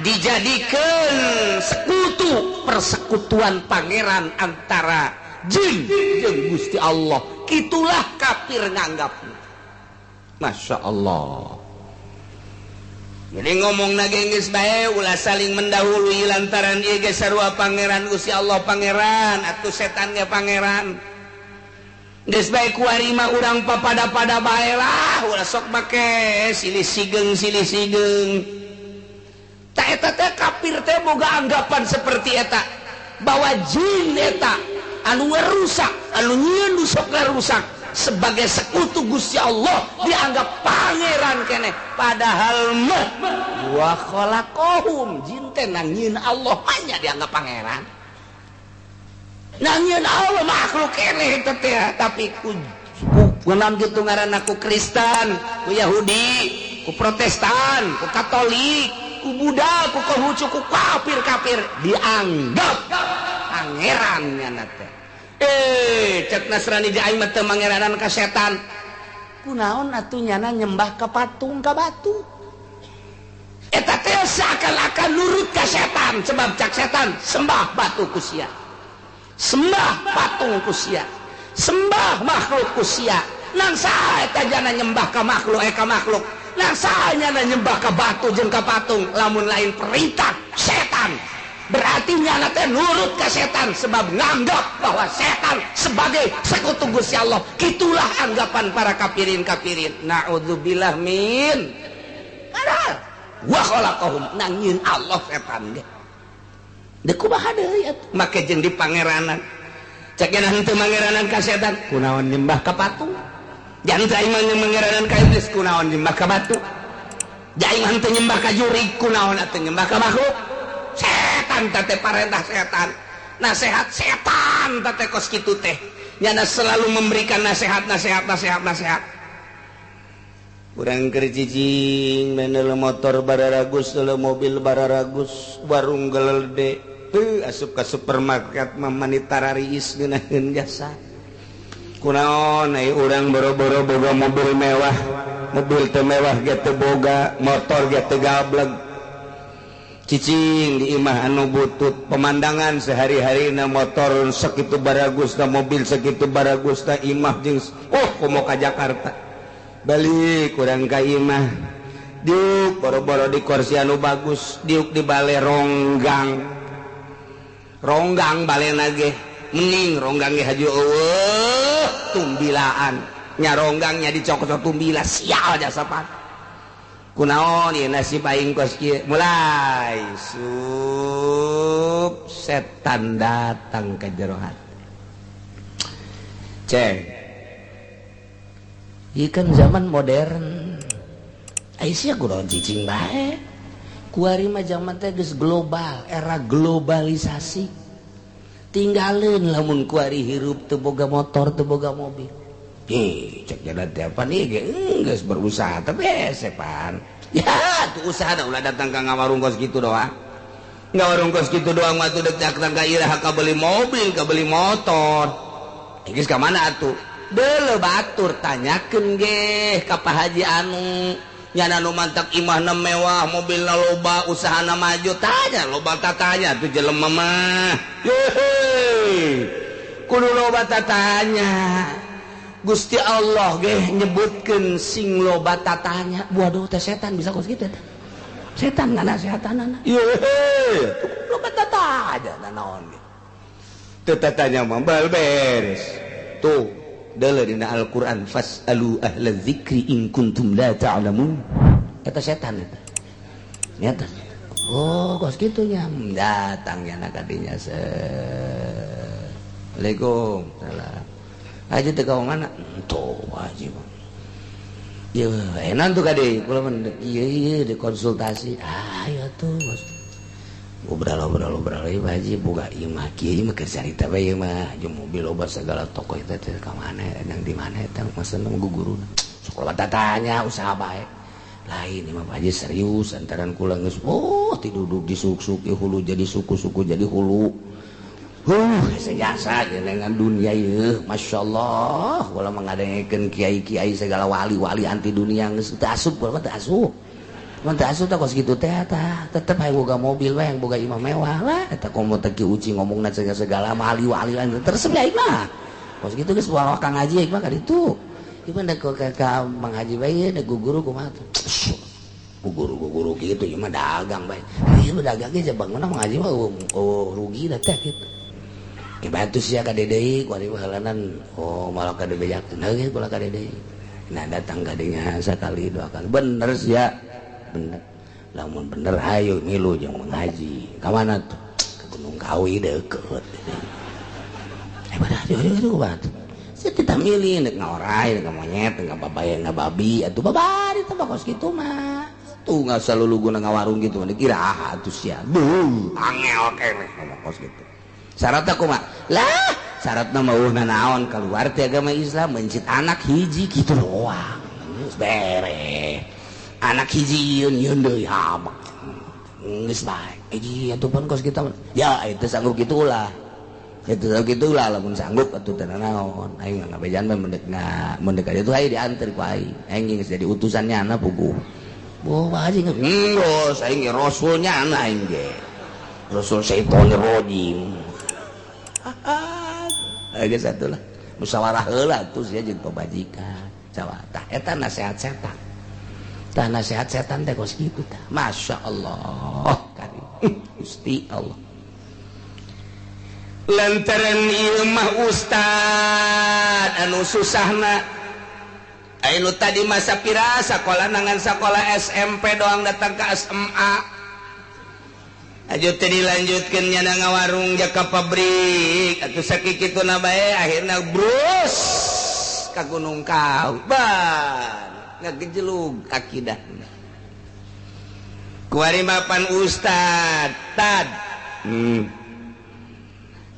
dijadikeun sekutu, persekutuan pangeran antara jin jeung Gusti Allah. Kitulah kafir nganggapna. Masya Allah. Jadi ngomong nage geus bae ulah saling mendahului lantaran ieu ge sarua pangeran Gusti Allah pangeran atuh setan ge pangeran. Geus bae kuari mah urang papada-pada bae lah ulah sok make silih sigeung silih sigeung. Ta eta teh kafir teh boga anggapan seperti eta bahwa jin eta anu ngarusak, anu nyieun nu sok ngarusak sebagai sekutu Gusti Allah dianggap pangeran keneh, padahal mah wa khalaqahum jin teh nangieun Allah hanya dianggap pangeran, nangieun Allah makhluk keneh eta teh, tapi ku kunaon kitu ngaranna ku Kristen, ku Yahudi, ku Protestan, ku Katolik, ku Buddha, ku Konghucu, ku kafir-kafir dianggap pangeran nyana teh. Cek Nasrani aing mah teu mangeranan ka setan. Kunaon atuh nyana nyembah ka patung ka batu. Eta teh seakan-akan nurut ka setan sebab cak setan sembah batu ku sia. Sembah patung ku sia. Sembah makhluk ku sia. Nang saha eta jana nyembah ka makhluk ka makhluk. Nang saha nyana nyembah ka batu jeung ka patung lamun lain perintah setan. Berarti nyana teh nurut ke setan sebab nganggap bahwa setan sebagai sekutu Gusti Allah. Itulah anggapan para kafirin-kafirin. Na'udzubillah min. Padahal wa khalaqahum nangieun Allah setan ge. Deuk kumaha deui atuh make jeung di pangeranan. Cek nya henteu mangeranan ka setan, kunaon nyembah ka patung. Jangan aing mah mangeranan ka iblis, kunaon nyembah ka batu. Aing mah henteu nyembah ka jurig, kunaon atuh nyembah ka makhluk. Setan teh parentah setan, nasihat setan teh kos kitu teh nyana selalu memberikan nasihat nasihat nasihat nasihat. Urang keur cicing menel motor bararagus, mobil bararagus, warung gelede, teu asup ka supermarket mah mani tarariis ngeunaheun jasa. Kunaon ai urang boro-boro boga mobil mewah, mobil teu mewah ge teu boga, motor ge teu gableg. Cicing di imah anu butut, pemandangan sehari-hari na motor segitu baragus na, mobil segitu baragus na, imah jeung oh komo ka Jakarta, balik kurang ka imah, diuk boro-boro di kursi anu bagus, diuk di bale ronggang ronggang, bale nage mending ronggang ge haju eueuh tumbilaan nya, ronggangnya dicokot tumbila. Sial jasa pan, kunaon ieu nasib aing kos kieu? Mulai sup setan datang ke jero hati. Ceng, ieu kan zaman modern. Aisyah kunaon cicing bae? Kuari mah zaman teh geus global, era globalisasi. Tinggalin lamun kuari hirup teu boga motor, teu boga mobil. Ih, cek jalan teh apa nih ge geus berusaha tapi hese pan. Ya, tuh usaha dah ulah datang ka ngawarung kos kitu doang. Ngawarung kos kitu doang mah tuh dek datang ka iraha ka beli mobil, ka beli motor. Geus ka mana atuh? Deuleu batur, tanyakeun ge ka Pak Haji anu nyana nu mantak imahna mewah, mobilna loba, usahana maju, tanya loba tatanya tuh jelema mah. Yehe. Kudu loba tatanya. Gusti Allah ge nyebutkeun sing loba tatanya. Waduh, teh setan bisa kos kitu teh. Setan nganasehatanana. Yehe, loba tatanya naon ge. Teu tatanya mah bal beres. Tuh, deuleu dina Al-Qur'an, fas'alu ahla dzikri in kuntum la ta'lamun. Eta setan eta. Nyata. Oh, kos kitu nya. Datang nya ka dinya. Assalamualaikum. Salam. Haji teh ka mana? Tuh, haji mah. Ieu enak tuh kade, kula mah ieu ieu dikonsultasi. Ah, ayo tuh, bos. Ngobrol ngobrol ngobrol ieu Pak Haji boga ieu mah kieu, ieu mah keur carita bae ieu mah, jeung mobil loba segala toko eta teh ka mana, yang di mana eta maksudna guguruna. Sekolah tatanya usaha bae. Lain ieu mah, Pak Haji, serius antaran kula geus oh tiduduk di suk-suk hulu jadi suku-suku jadi hulu. Sejasa dengan dunia ieu, Masya Allah, kula mengadengekeun kiai-kiai segala wali-wali anti dunia geus teu asup, kula mah teu asup. Mun teu asup teh kos kitu teh tah, tetep hayang boga mobil we, hayang boga imah mewah lah. Eta komo teh Ki Uci ngomongna segala wali-wali teresep ya mah. Kos kitu geus bawa Kang Haji mah ka ditu. Ieu mah ka ka Mang Haji bae da guru kumaha tuh. Guru-guru gitu ieu mah dagang bae. Ieu mah dagang ge bangunna Mang Haji mah oh, rugi dah teh gitu. Bantu sia ka deui kuari halanan, oh malah ka dibejakeun heuh kula ka deui. Nah, datang ka dinya sakali dua kali, bener sia, bener. Lamun bener hayu milu jeung mengaji. Ka mana tuh? Ke Gunung Kawi deukeut. Eh, bener aduh aduh aduh. Sia tidak milih nek ngaorai, nek monyet, nek babaya, nek babi atuh babari teh kos kitu mah. Tuh nggak selalu guna ngawarung gitu, dikira atuh sia. Duh, angel keneh ngomong kos kitu. Syaratnya kumaha lah? Syaratna mah eueuh naon keluar ti agama Islam, mencit anak hiji kitu doang. Geus beres anak hiji yeun yeun deui hamak geus bae hiji atuh pun kos kita ya itu sanggup kitu ulah, itu sanggup kitu ulah. Lamun sanggup atuh teu naon, aing mah ngabejan mah mendek mendek aja tuh, aing dianter ku aing, aing geus jadi utusannya anak puguh. Boh, Pak Haji geus, aing ge rasulnya anak, aing ge rasul syaitonir rajim. Geus atuh lah, musyawarah heula tuh sia jeung pamajikan. Tah, eta nasihat setan tah, nasihat setan teh kos kitu tah. Masya Allah kari Gusti Allah, lantaran ieu mah ustad anu susahna. Anu tadi masa pira sakola nangan sekolah SMP doang, datang ke SMA aja teh dilanjutkeun nyana ngawarung jaka pabrik atuh sakitu na bae, akhirna brus ka Gunung Kawi ban ngagejelug akidahna. Kuari mapan ustad tad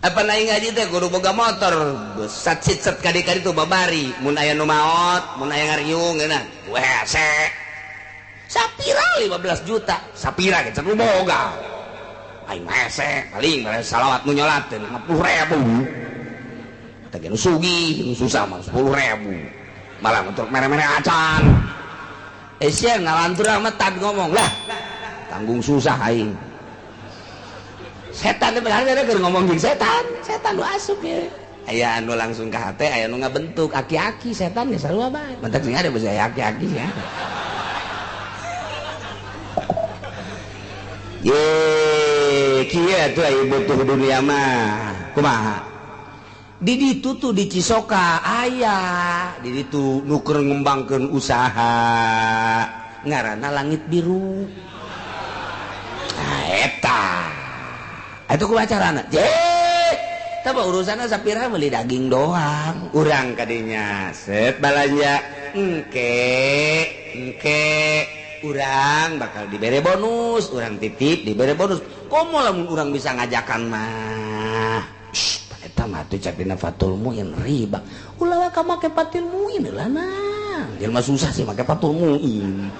apa naik ngaji teh kudu boga motor sat sit set kadi-kadi tuh babari mun aya nu maot, mun aya ngariung geuna wese sapira 15 juta sapira ge nu boga. Aing mah hese paling salawat nu nyolatkeun 50.000 teh, nu sugih nu susah mah 10.000 malah untuk mere-mere acan. Eh, sia ngalantur amat tad ngomong lah, tanggung susah aing. Setan teh bener keur ngomong jeung setan, setan nu asup ye. Aya anu langsung ka hate, aya nu ngabentuk aki-aki setan ge sarua bae. Mentak sing ada bisa aki-aki sih. Ye, kieu atuh aya butuh dunia mah. Kumaha? Di ditu tuh di Cisoka aya, di ditu nu keur ngembangkeun usaha ngaranna Langit Biru. Nah, eta. Atuh kumaha carana? Je, tah urusanna sapira meuli daging doang. Urang kadinya set balanja engke engke urang bakal dibere bonus, urang titip dibere bonus. Komo lamun urang bisa ngajakan mah. Eta mah tuh capina Fatul Muin riba. Ulah ka make Fatul Muin lah nah. Jelema susah sih make Fatul Muin.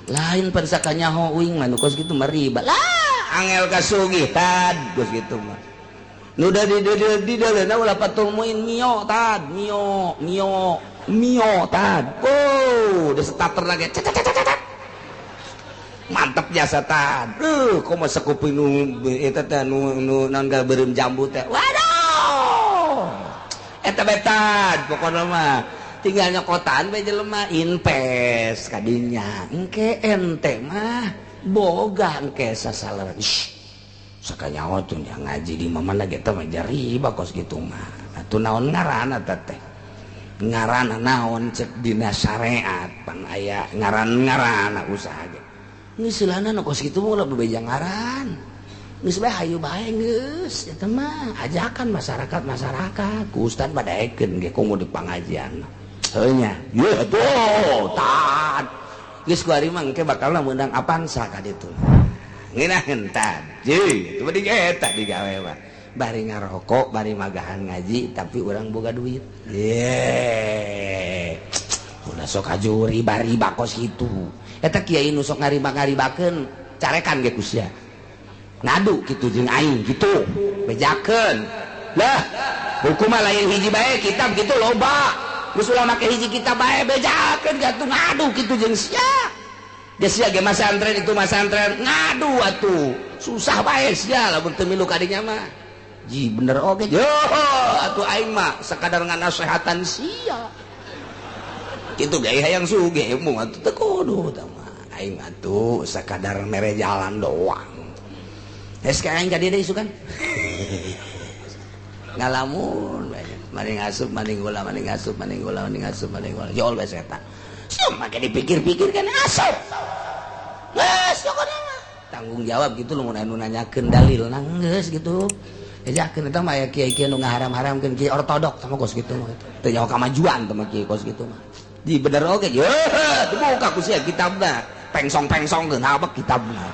Lain pan sakanyaho uing mah nu kos kitu mah riba. Lah angel kasugih tad kos kitu mah. Nu da di di ulah Fatul Muin mio tad, mio, mio, mio tad. Oh, udah starter lagi. Cet. Mantep jasa tad. Komo sekuping nu eta teh nu naon beureum jambu teh. Waduh. Eta bae tad pokona mah. Tinggal nyokotan bae jelema invest kadinya. Engke ente mah boga engke sasalan. Sakanyawa tuh nya ngaji di mana ge teh mah riba kos kitu mah. Atuh naon ngaranna teh? Ngaranna naon cek dina syariat pan aya ngaran-ngaranna usaha ge. Geus silana nu kos kitu mah ulah bebeja ngaran. Geus bae hayu bae geus eta mah ajakan masyarakat-masyarakat ku ustad badaekeun ge komo di pangajian. Heuh nya. Yeuh atuh tad. Geus ku ari mah engke bakalna meunang Avanza ka ditu. Ngeunaheun tad. Jeung itu mah eta digawe mah. Bari ngarokok, bari magahan ngaji tapi urang boga duit. Ye. Ulah sok aju riba-riba kos kitu. Eta kiai nu sok ngariba-ngaribakeun carekan ge ku sia. Ngadu kitu jeung aing kitu, bejakeun. Lah, hukum mah lain hiji bae kitab kitu loba. Geus ulah make hiji kitab bae bejakeun atuh ngadu kitu jeung sia. Geus sia ge masantren itu masantren ngadu atuh. Susah bae sia lamun teu milu ka dinya mah. Ji bener oge. Yo atuh aing mah sakadar nganasehatan sia. Kitu ge hayang sugih mung atuh teu kudu tah mah. Aing atuh sakadar mere jalan doang. Geus ka aing ka dieu deui isukan. Ngalamun bae. Maning asup maning gula maning asup maning gula maning asup maning gula. Jol bae setan. Sia make dipikir-pikir kan asup. Geus pokona mah. Tanggung jawab gitu lamun anu nanyakeun dalil geus gitu. Ejakeun eta mah aya kiai-kiai nu ngaharam-haramkeun kiai ortodok tah mah kos kitu mah. Teu nyaho kamajuan tah mah kiai kos kitu mah. Di bener oge ye dibuka ku sia kitabna pengsong-pengsongkeun habek kitabna.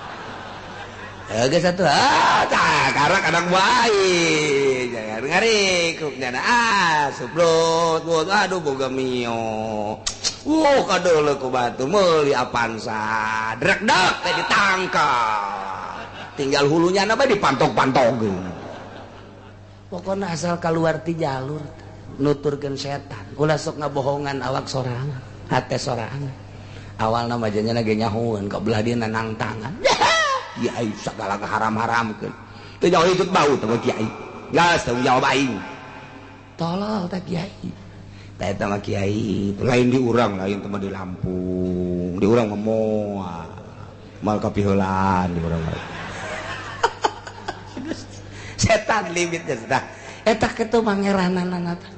Geus atuh ah tah karak anak bae jangan ngarikuk nyana ah sublot aduh boga mio. Wuh kadeuleu ku batu meuli Avanza drekdek teh ditangkap. Tinggal hulunya na bae dipantok-pantogkeun. Pokona asal kaluar ti jalur nuturkeun setan ulah sok ngabohongan awak sorangan hate sorangan awalna mah janyana ge nyahoeun ka belah dieuna nangtangan kiai sagala haram-haramkeun teu jauh ikut bau teh kiai geus tanggung jawab aing tolol teh kiai teh eta mah kiai lain di urang lain teh mah di Lampung di urang mah moal mal kapiheulaan di urang mah setan limitnya tah eta kitu pangeranana teh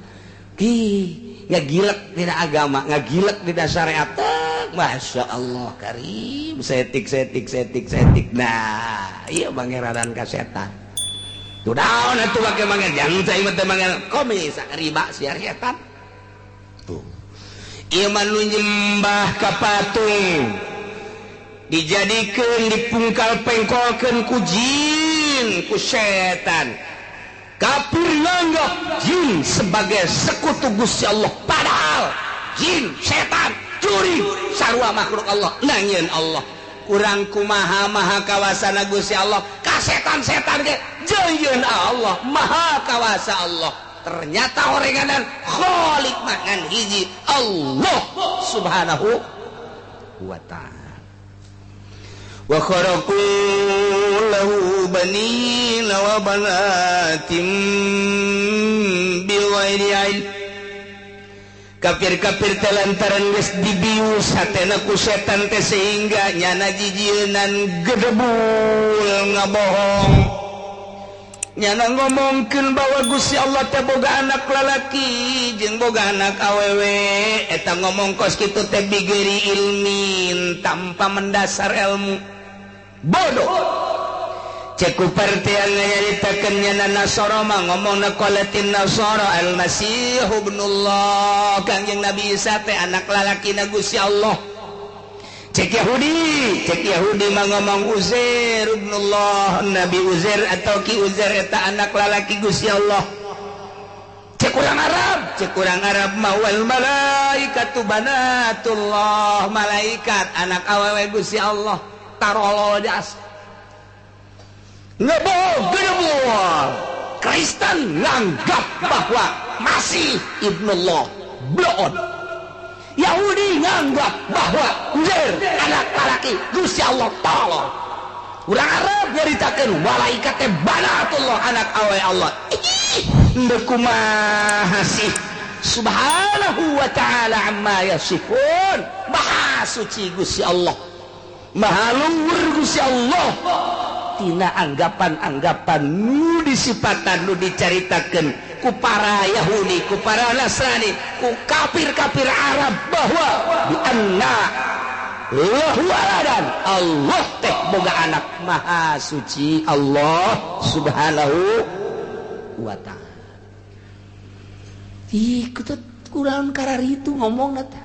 ki ngagilek dina agama ngagilek dina syariat. Masya Allah karim setik setik setik setik. Nah iya pangeranan ka setan tuh daun atuh make mangan jangan cai mah teh mangan komis riba siar setan tuh ieu mah nu nyembah ka patung dijadikeun dipungkal pengkolkeun ku jin ku setan. Kafir nganggap jin sebagai sekutu Gusti Allah, padahal jin, setan, curi sarua makhluk Allah. Nangieun Allah kurang kumaha maha kawasana Gusti Allah ka setan-setan ge jeung Allah maha kawasa Allah. Ternyata orenganan khalik mangan hiji Allah subhanahu wa ta'ala. Wa kharaqu lahu banina wa banatin bighairi ilm. Kafir-kafir teh lantaran geus dibius hatena ku setan teh sehingga nyana jijieunan gedebul ngabohong. Nyana ngomongkeun bahwa Gusti Allah teh boga anak lalaki jeung boga anak awewe. Eta ngomong kos kitu teh bigeri ilmin, tanpa mendasar ilmu. Bodoh. Cek ku partian nyaritakeun nyana Nasara mah ngomongna qalatin Nasara al-Masih ibnullah, Kangjeng Nabi Isa teh anak lalakina Gusti Allah. Cek Yahudi mah ngomong Uzair ibnullah, Nabi Uzair atau Ki Uzair eta anak lalaki Gusti Allah. Cek urang Arab mah wal malaikatu banatullah, malaikat anak awewe Gusti Allah. Tarolol jas. Ngebohong. Kristen nganggap bahwa Masih ibnullah, bloon. Yahudi nganggap bahwa Uzair anak lalaki Gusti Allah tolong. Urang Arab nyaritakeun malaikat teh banatullah, anak awe Allah. Ih, ndek kumaha sih? Subhanahu wa ta'ala amma yasifun. Maha suci Gusti Allah, maha luhur Gusti Allah. Tina anggapan-anggapan nu disipatan, nu dicaritakeun ku para Yahudi, ku para Nasrani, ku kafir-kafir Arab bahwa bi anna lahu waladan, Allah teh boga anak. Maha suci Allah subhanahu wa ta'ala. Ih, kutut kurang kararitu ngomongna teh.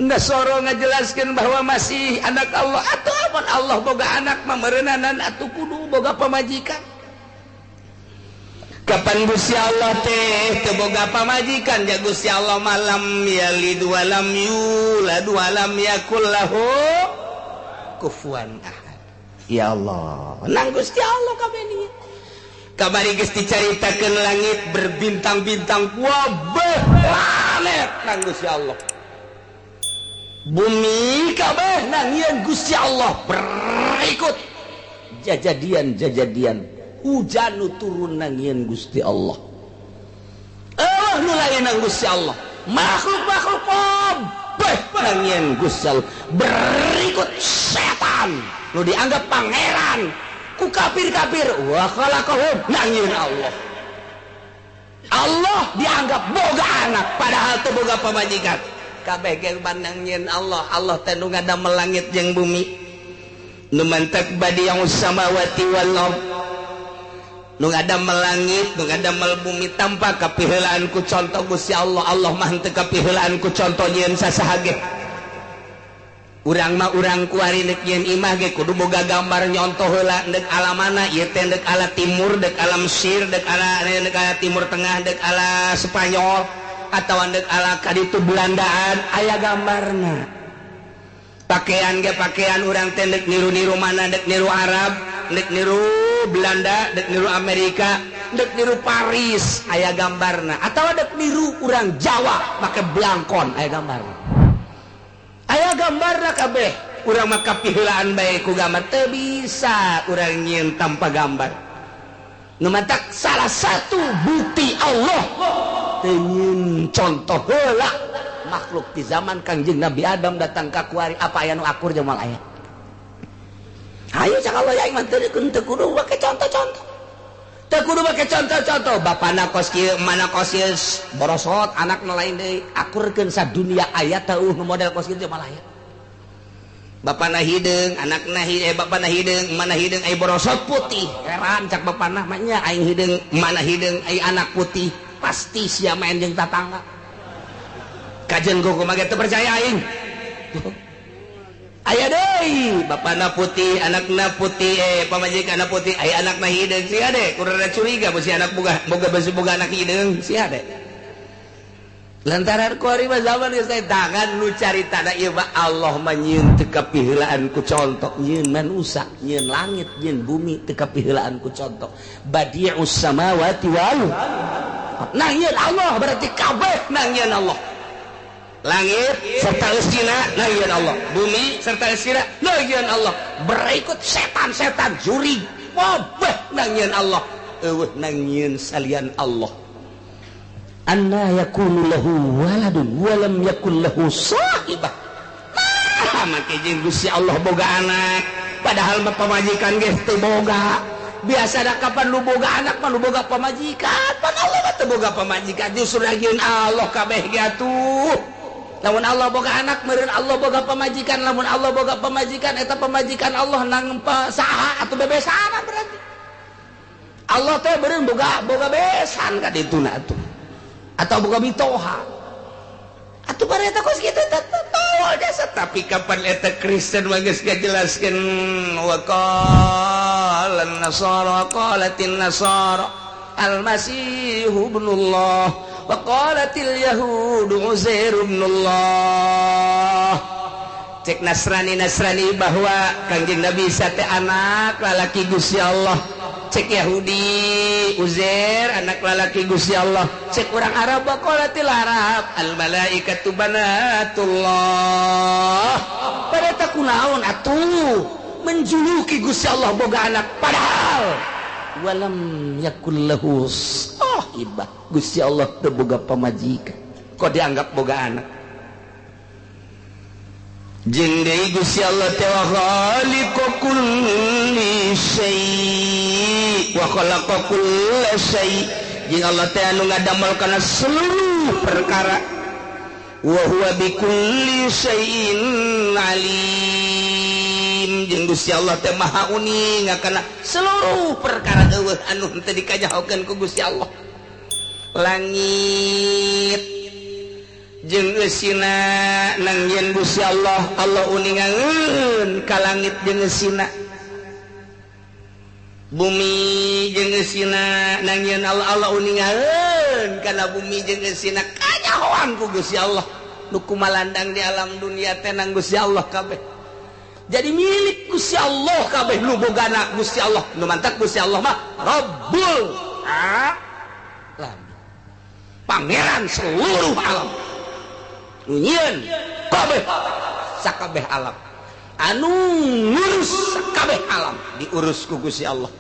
Nasoro ngajelaskeun bahwa masih anak Allah atau amun Allah boga anak mah meureunanan atuh kudu boga pamajikan. Kapan Gusti Allah teh teu boga pamajikan? Ja Gusti Allah malam yalid walam yulad walam yakul lahu kufuwan ahad. Ya Allah, nang Gusti Allah kabeh ni. Kabari geus dicaritakeun langit berbintang-bintang wabeh planet nang Gusti Allah. Bumi kabeh nangieun Gusti Allah. Berikut jajadian-jajadian hujan nu turun nangieun Gusti Allah. Allah nu lain nang Gusti Allah. Makhluk-makhluk kabeh nangieun Gusti Allah. Berikut setan nu dianggap pangeran ku kafir-kafir wa khalaqahum nangieun Allah. Allah dianggap boga anak padahal teu boga pamajikan. Kabeh ge nangieun Allah. Allah teh nu ngadamel langit jeung bumi. Nu mantak badi'us samawati wal ard, nu ngadamel langit, nu ngadamel bumi tanpa kapiheulaan ku contoh Gusti Allah. Allah mah henteu kapiheulaan ku contoh nyieun sasaha ge. Urang mah urang kuari deuk nyieun imah ge kudu boga gambar nyontoh heula deuk ala mana ieu teh, deuk ala timur, deuk ala Mesir, deuk ala Timur Tengah, deuk ala Spanyol atau deuk ala kaditu Belandaan, aya gambarna. Pakaian ge pakaian urang teh deuk niru-niru mana, deuk niru Arab, deuk niru Belanda, deuk niru Amerika, deuk niru Paris, aya gambarna. Atau deuk niru urang Jawa make blangkon, aya gambarna. Aya gambarna kabeh. Urang mah kapiheulaan bae ku gambar, teu bisa urang nyieun tanpa gambar. Nu matak salah satu bukti Allah teu nyieun contoh heula makhluk di zaman Kangjeng Nabi Adam datang ka kuari, apa aya nu akur jeung moal aya? Hayu cak Allah ya iman teu kudu make contoh-contoh. Teu kudu make contoh-contoh. Bapana kos kieu, mana kos ieu borosot, anakna lain deui. Akurkeun sadunia aya teu nu model kos kieu moal aya. Bapana hideung, anakna hideung, bapana hideung, mana hideung ai borosot putih. Heran cak bapana mah nya aing hideung, mana hideung ai anak putih. Pasti sia main jeung tatangga. Kajen kumaha ge teu percaya aing. Aya deui, bapana putih, anakna putih, pamajikanna putih, ai anakna hideung sia de, kurang curiga beusi anak boga beusi boga anak hideung sia de. Lantaran kuari mah zaman geus teh tangan nu caritana ieu mah Allah mah nyieun teu kapiheulaan ku contoh, nyieun manusa, nyieun langit, nyieun bumi teu kapiheulaan ku contoh. Badi'us samawati wal ardh. Nangieun Allah berarti kabeh nangieun Allah. Langit serta eusina nangieun Allah, bumi serta eusina nangieun Allah. Berikut setan-setan juri kabeh nangieun Allah, eueuh nangieun salian Allah. Anna yakunu lahu waladun wa lam yakul lahu sahibah. Nah, make jeung Gusti Allah boga anak, padahal mah pamajikan ge teu boga. Biasa da kapan lu boga anak mah lu boga pamajikan, pan Allah mah teu boga pamajikan, justru nangieun Allah kabeh ge atuh. Lamun Allah boga anak meureun Allah boga pamajikan, lamun Allah boga pamajikan eta pamajikan Allah nang saha atuh bebesan berarti. Allah teh beureun boga besan ka dituna atuh. Atau boga mitoha. Atuh bareta kos kitu teh tol jasa, tapi kapan eta Kristen mah geus ngajelaskeun wa qala an-nasara qalatin nasara al-masihu ibnullah wa qalatil yahudu Uzair ibnullah. Cek Nasrani bahwa Kangjeng Nabi Isa teh anak lalaki Gusti Allah. Cek Yahudi Uzair anak lalaki Gusti Allah. Cek orang Arab qalatil Arab al malaikatu banatullah. Bareta kunaon atuh menjuluki Gusti Allah boga anak padahal walam yakul lahu sahibah. Gusti Allah teu boga pamajikan, kok dianggap boga anak? Jeung deui Gusti Allah teh wa khaliqu kulli syai' wa khalaqa kulla syai'. Jeung Allah teh anu ngadamel kana seluruh perkara. Wa huwa bikulli syai'in alim. Jeung Gusti Allah teh maha uning kana seluruh perkara, eueuh anu teu dikajahokeun ku Gusti Allah. Langit jeung eusina nangieun Gusti Allah, Allah uningangeun ka langit jeung eusina. Bumi jeung eusina nangieun Allah, Allah uningangeun kana bumi jeung eusina, kanyahoan ku Gusti Allah. Nu kumalandang di alam dunia teh nang Gusti Allah kabeh. Jadi milik Gusti Allah kabeh, nu bogana Gusti Allah, nu mantak Gusti Allah mah Rabbul Alamin, pangeran seluruh alam. Nu nyieun kabeh sakabeh alam, anu ngurus sakabeh alam diurus ku Gusti Allah.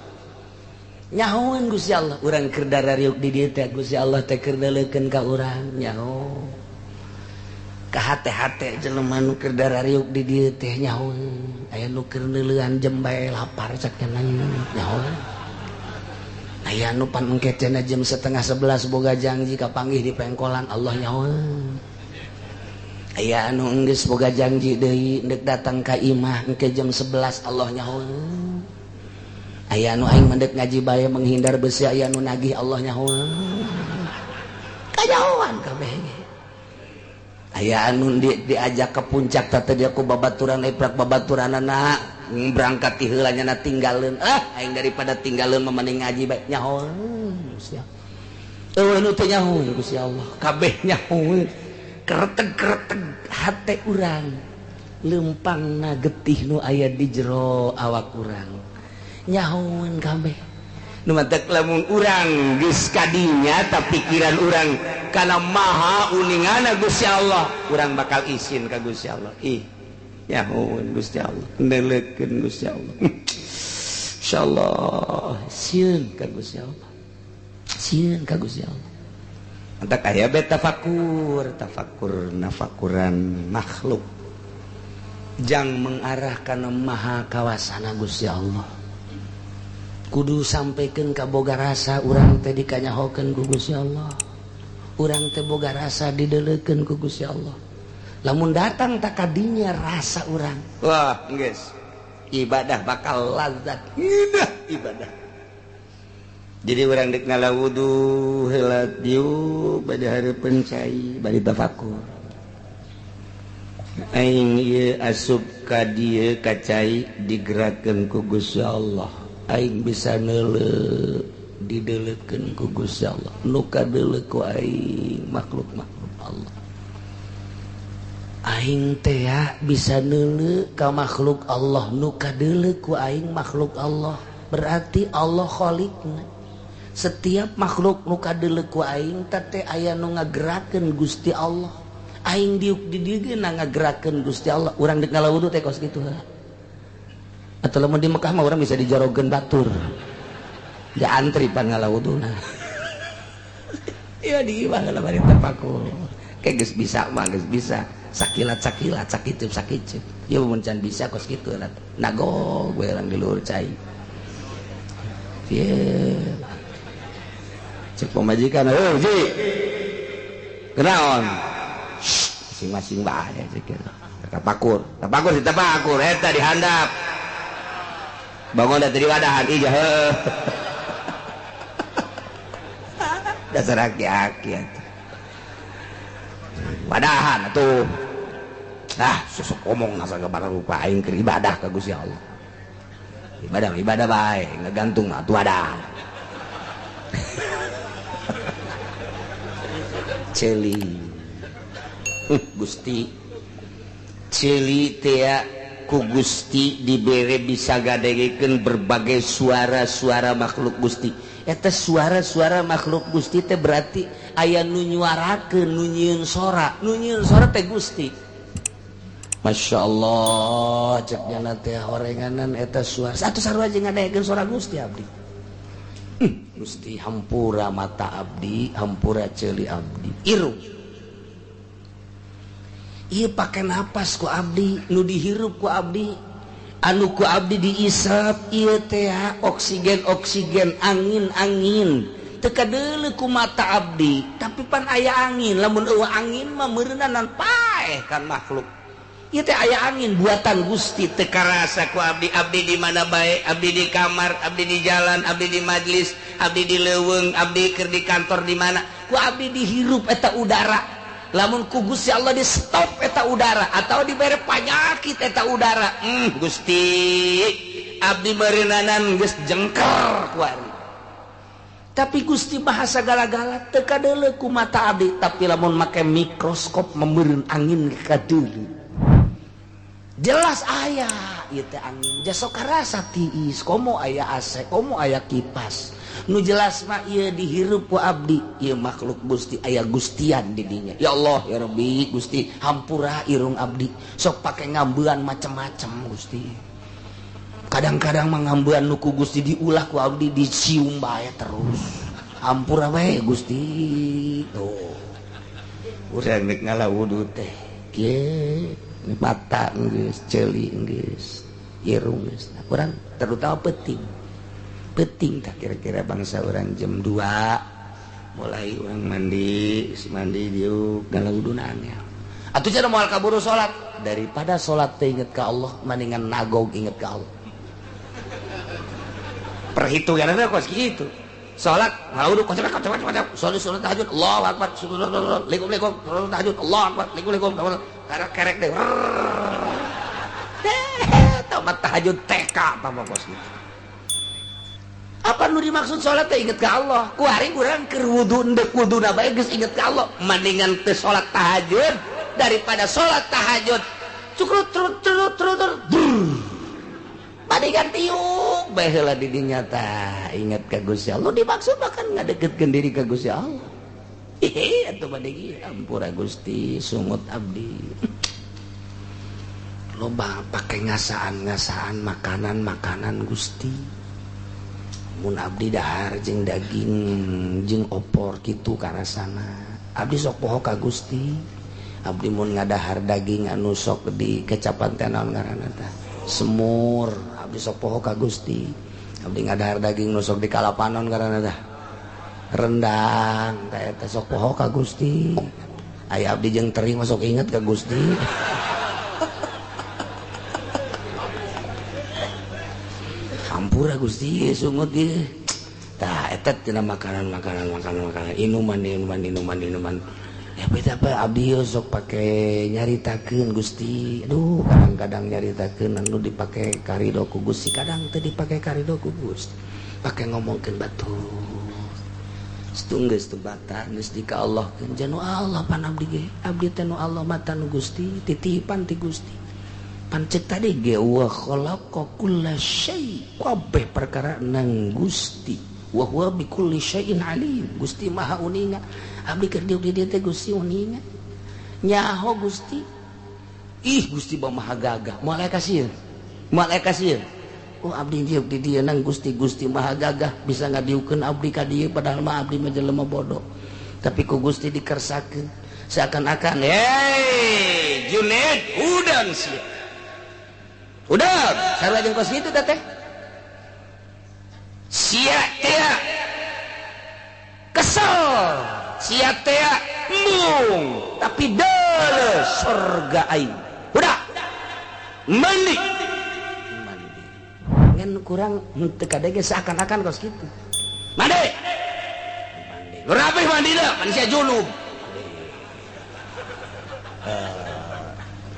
Nyahoan Gusti Allah, urang keur darariuk di dieu teh Gusti Allah teh keur deuleukeun ka urang, nyaho. Ka hate-hate jelema nu keur darariuk di dieu teh nyaho. Aya nu keur neuleuan jembae lapar cak nyaho. Aya nu pan engke cenah jam 10:30 boga janji kapanggih di pengkolan, Allah nyaho. Aya anu enggeus boga janji deui ndek datang ka imah engke jam 11, Allah nyaho. Aya anu aing mendek ngaji bae menghindar besi, aya anu nagih, Allah nyaho. Kanyahoan kabeh ge. Aya anu diajak ke puncak teh dia ku babaturan eprak babaturanana berangkat ti heula nya tinggalkeun. Ah aing daripada tinggalkeun mah mending ngaji bae, nyaho. Gusti Allah. Eueuh nu teu nyaho Gusti Allah, kabeh nyaho. Kereteg-kereteg hate urang, lempangna getih nu aya di jero awak urang, nyahoan kabeh. Nu matak lamun urang geus kadinya ta pikiran urang kana maha uningana Gusti Allah, urang bakal isin ka Gusti Allah. Ih, nyahoan Gusti Allah, neuleukeun Gusti Allah. Insyaallah sieun ka Gusti Allah, sieun ka Gusti Allah. Antak aya be tafakur, tafakur nafakuran makhluk jang mengarah kana maha kawasana Gusti Allah. Kudu sampaikan ka boga rasa urang teh dikanyahokeun ku Gusti Allah. Urang teh boga rasa dideleukeun ku Gusti Allah. Lamun datang tak kadinya rasa urang, wah geus ibadah bakal lazat, indah ibadah. Jadi urang dek ngala wudu heula dieu bade hareupeun cai bari tafakur. Aing ieu asup ka dieu ka cai digerakkeun ku Gusti Allah. Aing bisa neuleuh dideleukeun ku Gusti Allah. Nu kadeuleuh ku aing makhluk-makhluk Allah. Aing teh bisa neuleuh ka makhluk Allah, nu kadeuleuh ku aing makhluk Allah. Berarti Allah khaliqna. Setiap makhluk nu kadeuleuh ku aing teh aya nu ngagerakeun Gusti Allah. Aing diuk di dieu ge ngagerakeun Gusti Allah. Urang deuk ngala wudu teh kos kitu heula. Atau lamun di Mekah mah urang bisa dijorogeun batur. Dia antri pan ngala wuduna. Iya di imah lah bari tapakur. Kayak geus bisa mah geus bisa. Sakilat-sakilat sakitu sakitu. Ya mun can bisa kos kitu lah. Nagog we urang di luhur cai. Ye. Cek pamajikan, "Heuh, Ji. Kenaon?" Masing-masing bae cek kitu. Tapakur, tapakur si tapakur eta dihandap. Bangun da teu diwadahan ih heuh. Dasar aki-aki atuh. Wadahan atuh. Ah, sosok omong nasa sagabara rupa aing keur ibadah ka Gusti Allah. Ibadah ibadah bae, ngagantung atuh wadah. Celi. Gusti Celi teh ku Gusti dibere bisa gadegekeun berbagai suara-suara makhluk Gusti. Eta suara-suara makhluk Gusti teh berarti aya nu nyuarakeun, nu nyieun sora, nu nyieun sora teh Gusti. Masya Allah, cek nyana teh horenganan eta suara. Satu sarua jeung ngadegekeun suara Gusti abdi. Gusti hampura mata abdi, hampura ceuli abdi. Irung. Ieu pake napas ku abdi, nu dihirup ku abdi, anu ku abdi diisap ieu teh oksigen-oksigen, angin-angin. Teu kadeuleu ku mata abdi, tapi pan aya angin, lamun eueuh angin mah meureunanan paeh kan makhluk. Ieu teh aya angin buatan Gusti teu karasa ku abdi, abdi di mana bae, abdi di kamar, abdi di jalan, abdi di majlis, abdi di leuweung, abdi keur di kantor di mana, ku abdi dihirup eta udara. Lamun ku Gusti Allah di stop eta udara atau dibere panyakit eta udara. Gusti abdi meureunnanan geus jengker kuari. Tapi Gusti maha sagala-gala teu kadeuleu ku mata abdi, tapi lamun make mikroskop meureun angin kadeuleu. Jelas aya ieu teh angin. Jasok karasa tiis, komo aya AC, komo aya kipas. Nu jelas mah ieu dihirup ku abdi, ieu makhluk Gusti aya gustian di dinya. Ya Allah ya Rabbi Gusti hampura irung abdi, sok pake ngambean macem-macem Gusti. Kadang-kadang mah ngambean nu ku Gusti diulah ku abdi dicium bae terus. Hampura we Gusti. Tuh. Urang rek ngala wudu teh. Kieu mata geus, ceuli geus, irung geus. Nah, urang terutama peuting. Penting tak kira-kira bangsa orang jam 2 mulai orang mandi, mandi diuk ngala wudunannya. Atuh cenah moal kaburu salat, daripada salat teh inget ka Allah mendingan nagog inget ka Allah. Perhitunganna kos kitu. Salat ngala wudu kocok kocok kocok, salat salat tahajud Allahu akbar, likum likum, salat tahajud Allahu akbar, likum likum, kerek deh. Tamat tahajud TK tambah kos kitu. Apa nu dimaksud salat teh inget ka Allah? Ku hari urang keur wudu endek wuduna bae geus inget ka Allah. Mendingan teu salat tahajud daripada salat tahajud cukrut trut trut trut trut. Mendingan tiuk bae heula di dinya tah inget ka Gusti Allah. Dimaksud mah kan ngadeukeutkeun diri ka Gusti Allah. Ih atuh bade ampura Gusti sungut abdi. Loba pake ngasaan-ngasaan makanan-makanan Gusti. Mun abdi dahar jeung daging jeung opor kitu karasana. Abdi sok poho ka Gusti. Abdi mun ngadahar daging anu sok di kecapan teh naon ngaranna tah? Semur. Abdi sok poho ka Gusti. Abdi ngadahar daging nu sok di kalapanon ngaranna tah? Rendang. Tah eta sok poho ka Gusti. Aya abdi jeung teri mah sok inget ka Gusti. Hampura Gusti sungut ieu. Tah eta tina makanan makanan makanan makanan inuman inuman inuman inuman. Ya beta apa abdi sok pake nyaritakeun Gusti. Aduh kadang-kadang nyaritakeun anu dipake karido ku Gusti, kadang teu dipake karido ku Gusti. Pake ngomongkeun batur. Geus teu bata geus di ka Allah keun janu Allah pan abdi ge. Abdi teh nu Allah mata nu Gusti, titipan ti Gusti. Pancet tadi ge wa khalaqa kulla syai, kabeh perkara nang Gusti. Wa huwa bi kulli syai'in alim. Gusti Maha uninga. Abdi keur diuk di dieu teh Gusti uninga. Nyaho Gusti. Ih Gusti maha gagah. Moal aya kasieun. Moal aya kasieun. Oh abdi diuk di dieu nang Gusti Gusti Maha Gagah bisa ngadiukeun abdi ka dieu padahal mah abdi mah jelema bodoh. Tapi ku Gusti dikersakeun seakan-akan hey Junaid udang sia. Udang, sarua jeung kos kitu teh. Sia teh kesel, sia teh embung, tapi deuleu surga aing. Udah mandi. Ngan kurang henteu kadege seakan-akan kos kitu. Mandi. Mandi. Rapih mandi dah, manusia junub.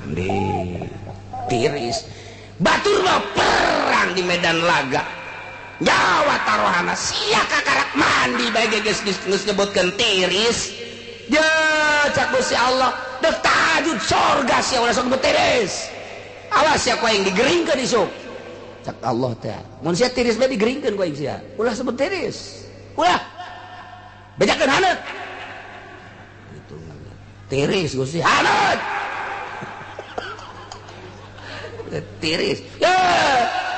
Mandi. Tiris. Batur mah perang di medan laga. Nyawa taruhana sia kakarak mandi bae geus geus nyebutkeun tiris. Ya cak Gusti Allah, deuk tahajud surga sia ulah sok tiris. Awas sia ku aing digeringkeun isuk. Cak Allah teh mun sia tiris bae digeringkeun ku aing sia ulah sebut tiris ulah bejakeun haneut gitu tiris Gusti haneut tiris ya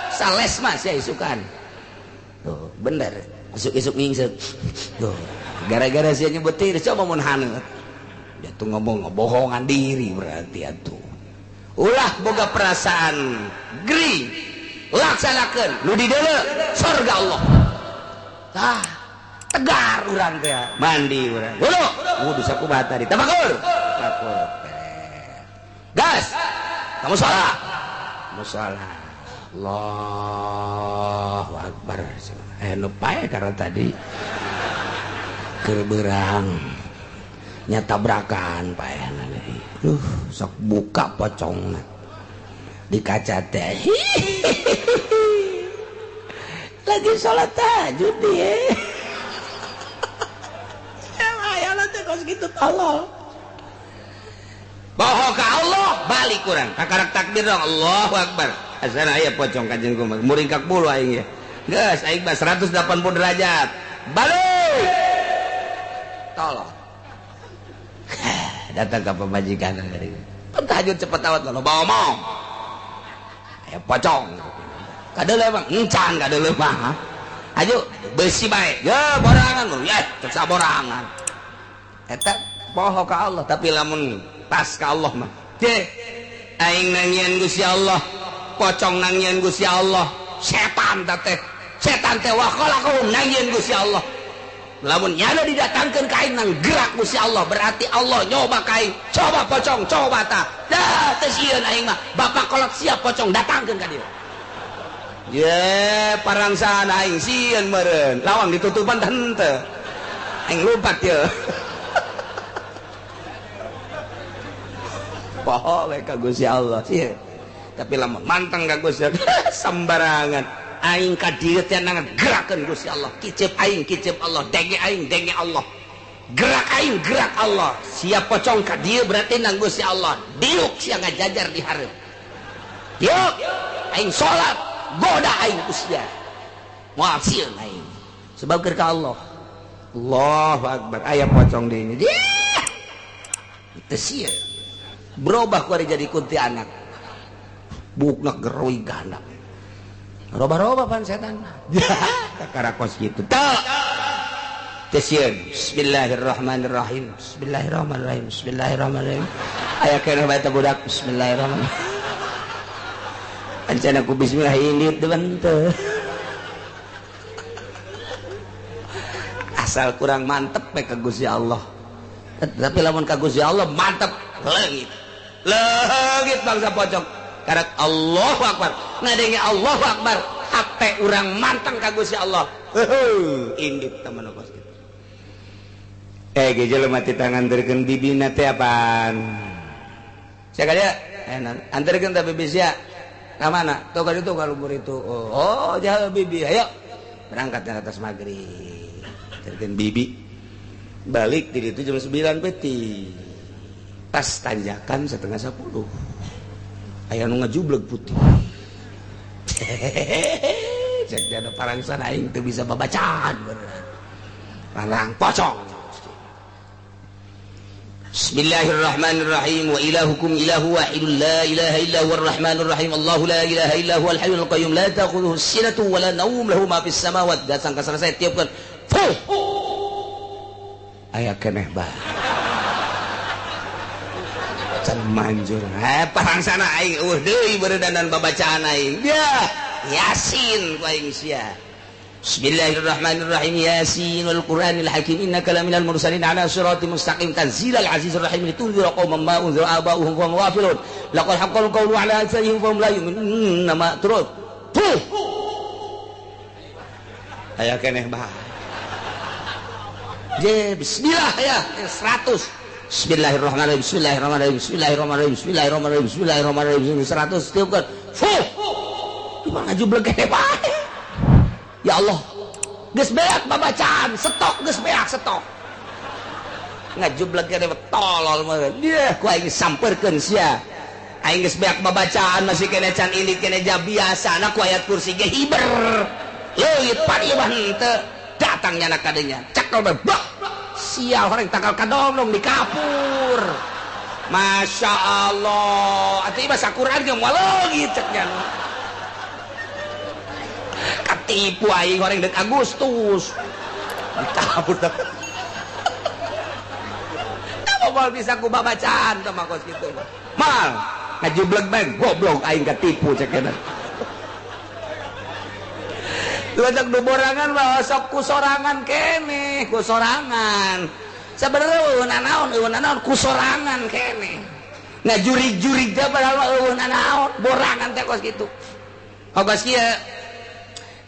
sales mah sia isukan tuh bener isuk-isuk ngingsek tuh gara-gara sia nyebut tiris coba mun haneut dia tuh ngomong ngebohongan diri berarti atuh ulah boga perasaan gering laksanakeun nu di deuleu surga Allah. Tah tegar urang teh mandi urang. Wudu, wudu sakumaha tadi? Tafakur. Tafakur. Gas. Kamu salat. Musala. Allahu akbar. Nu pae karena tadi keur beurang nya tabrakan paehna deui. Duh, sok buka pocongna. Di kaca teh lagi sholat tahajud dia ya teh kos gitu tolol bohong ke Allah balik kurang kakarak takbir dong Allahu Akbar asana aya pocong kajian kumaha muringkak bulu aing ya geus aing mah 180 derajat balik tolol datang ke pemajikan dari tahajud cepet awat lo bawa mau ya pocong kadeuleu mah encan kadeuleu mah aju besi bae ya borangan ya cek saborangan eta poho ka Allah tapi lamun pas ka Allah mah je aing nangieun Gusti Allah pocong nangieun Gusti Allah setan teh setan teh wa khalaqahum nangieun Gusti Allah lamun nyana didatangkeun ka aing nang gerak Gusti Allah berarti Allah nyoba ka aing coba pocong coba ta dah teu sieun aing mah bapak kolot siap pocong datangkeun ka dieu ye parangsaan aing sieun meureun lawang ditutupan teh henteu aing lupat ye poho we ka Gusti Allah sieun tapi lamun manteng ka Gusti Allah sembarangan aing ka dieu teh nang gerakeun Gusti Allah kicep aing kicep Allah denge aing denge Allah gerak aing gerak Allah siap pocong ka dieu berarti nang Gusti Allah diuk sia ngajajar di hareup diuk aing salat goda aing Gusti moal sieun aing sebab keur ka Allah Allahu akbar aya pocong di ini teu sieun berubah ku ari jadi kuntilanak bukna geroi ganda roba-roba pan setan kakara kos kitu teu teu sieun bismillahirrahmanirrahim bismillahirrahmanirrahim bismillahirrahmanirrahim aya keneh bae teh budak bismillahirrahmanirrahim ancana ku bismillah indit teu henteu asal kurang mantep we ka Gusti Allah tapi lamun ka Gusti Allah mantep leungit leungit bangsa pocong karak Allahu Akbar ngadenge Allahu Akbar hate urang manteng ka Gusti Allah heuh indit teman kos kitu ge jelema ti tanganterkeun bibina teh apaan sia ka dieu anterkeun ta bibi sia ka mana tuh ka ditu ka luhur itu oh jaha bibi ayo berangkat ke atas maghrib anterkeun bibi balik di ditu jam 9 peti pas tanjakan 9:30 aya nu ngajubleg putih cek jada parangsan aing teu bisa babacaan bener parang pocong Bismillahirrahmanirrahim. Wa ilahukum ilahu wahidun la ilaha illa huwar rahmanir rahim. Allahu la ilaha illa huwal hayyul qayyum la ta'khudhuhu sinatun wa la naum lahu ma fis samawati. Datang ka selesai tiupkeun. Fuh. Aya keneh bae. Can manjur. Parangsana aing eueuh deui beuredanan babacaan aing. Dia Yasin ku aing sia. Bismillahirrahmanirrahim. Yasin wal Qur'anil Hakim innaka laminal mursalin ala siratim mustaqim tanzilal azizir rahim litunzira qauman ma unzira aba'uhum fa hum ghafilun laqad haqqal qawlu ala aktsarihim fa hum la yu'minun. Nama terus. Puh. Aya keneh bae. Je bismillah ya 100. Bismillahirrahmanirrahim. Bismillahirrahmanirrahim. Bismillahirrahmanirrahim. Bismillahirrahmanirrahim. Bismillahirrahmanirrahim. 100 tiupkeun. Fuh. Cuma ngajubleg keneh bae. Ya Allah, geus beak babacaan, stok geus beak stok. Ngajubleg keneh tolol mah. Dia ku aing sampeurkeun sia. Aing geus beak babacaan masih keneh can indit keneh ja biasana ku ayat kursi ge hiber. Leuit pan ieu mah henteu. Datang nyana kadenya. Cekel bae. Sial horeng tangkal kadongdong di kapur. Masya Allah. Atuh ieu mah sakuran ge moal leungit cek nya. Ketipu aing horeng dek Agustus. Dikabur teh. Apa moal bisa ku babacaan teh mah kos kitu mah. Mal ngajubleg bae goblok aing ketipu cek eta. Lantak du borangan mah sok ku sorangan keneh, ku sorangan. Sabenerna eueuh nanaon ku sorangan keneh. Ngajurig-jurig teh padahal mah eueuh nanaon, borangan teh kos kitu. Kos kieu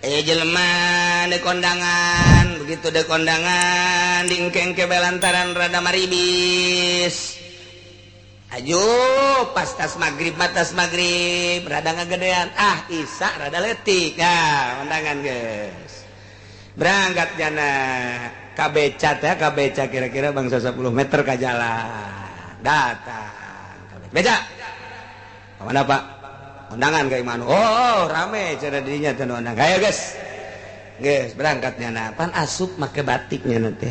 jelema de kondangan, begitu de kondangan dingkeng ke belantaran rada maribis. Ayo pas tas maghrib matas maghrib rada ngagedean, ah isa rada letik. Nah, kondangan guys. Berangkat jana ka beca teh, ka beca kira-kira bangsa 10 meter ka jalan. Datang ka beca. Mana Pak? Undangan kayak mana? Oh, rame cara dirinya teh undang. Ayo guys. Guys, berangkatnya nah. Pan asup make batiknya nanti.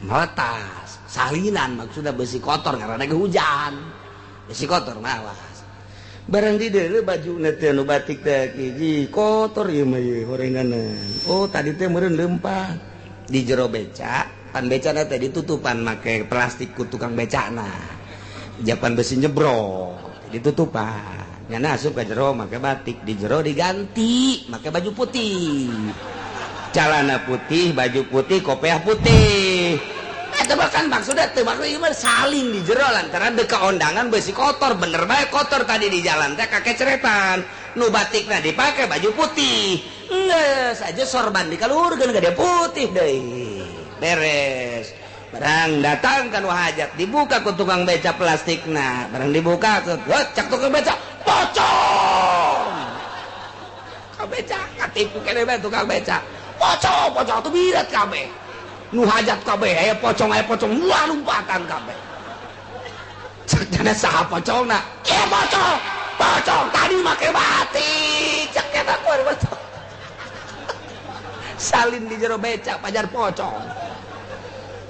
Meletas, salinan maksudnya besi kotor karena ada hujan. Besi kotor mawas. Barang di deuleu baju teh nu batik teh hiji kotor ieu mah ieu horenganan. Oh, tadi teh meureun leumpang di jero beca, pan becana teh ditutupan make plastik ku tukang becana. Japan besi nyebrok, ditutupan. Nyana asup ke jero make batik, di jero diganti make baju putih, celana putih, baju putih, kopiah putih. Eta bahkan maksudnya teu maksud ieu mah saling di jero lantaran deka ondangan besi kotor, bener bae kotor tadi di jalan teh kakeceretan. Nu batikna dipake baju putih. Geus aja sorban dikaluhurkeun ka dia putih deui. Beres. Barang datang kan hajat dibuka ku tukang beca plastikna, barang dibuka cak tukang beca pocong. Ka beca katipu keneh bae tukang beca. Pocong, pocong tuh birat kabeh. Nu hajat kabeh aya pocong wah lompatan kabeh. Cek jana saha pocongna? Ieu pocong, pocong tadi make batik. Cek eta ku pocong. Salin di jero beca pajar pocong.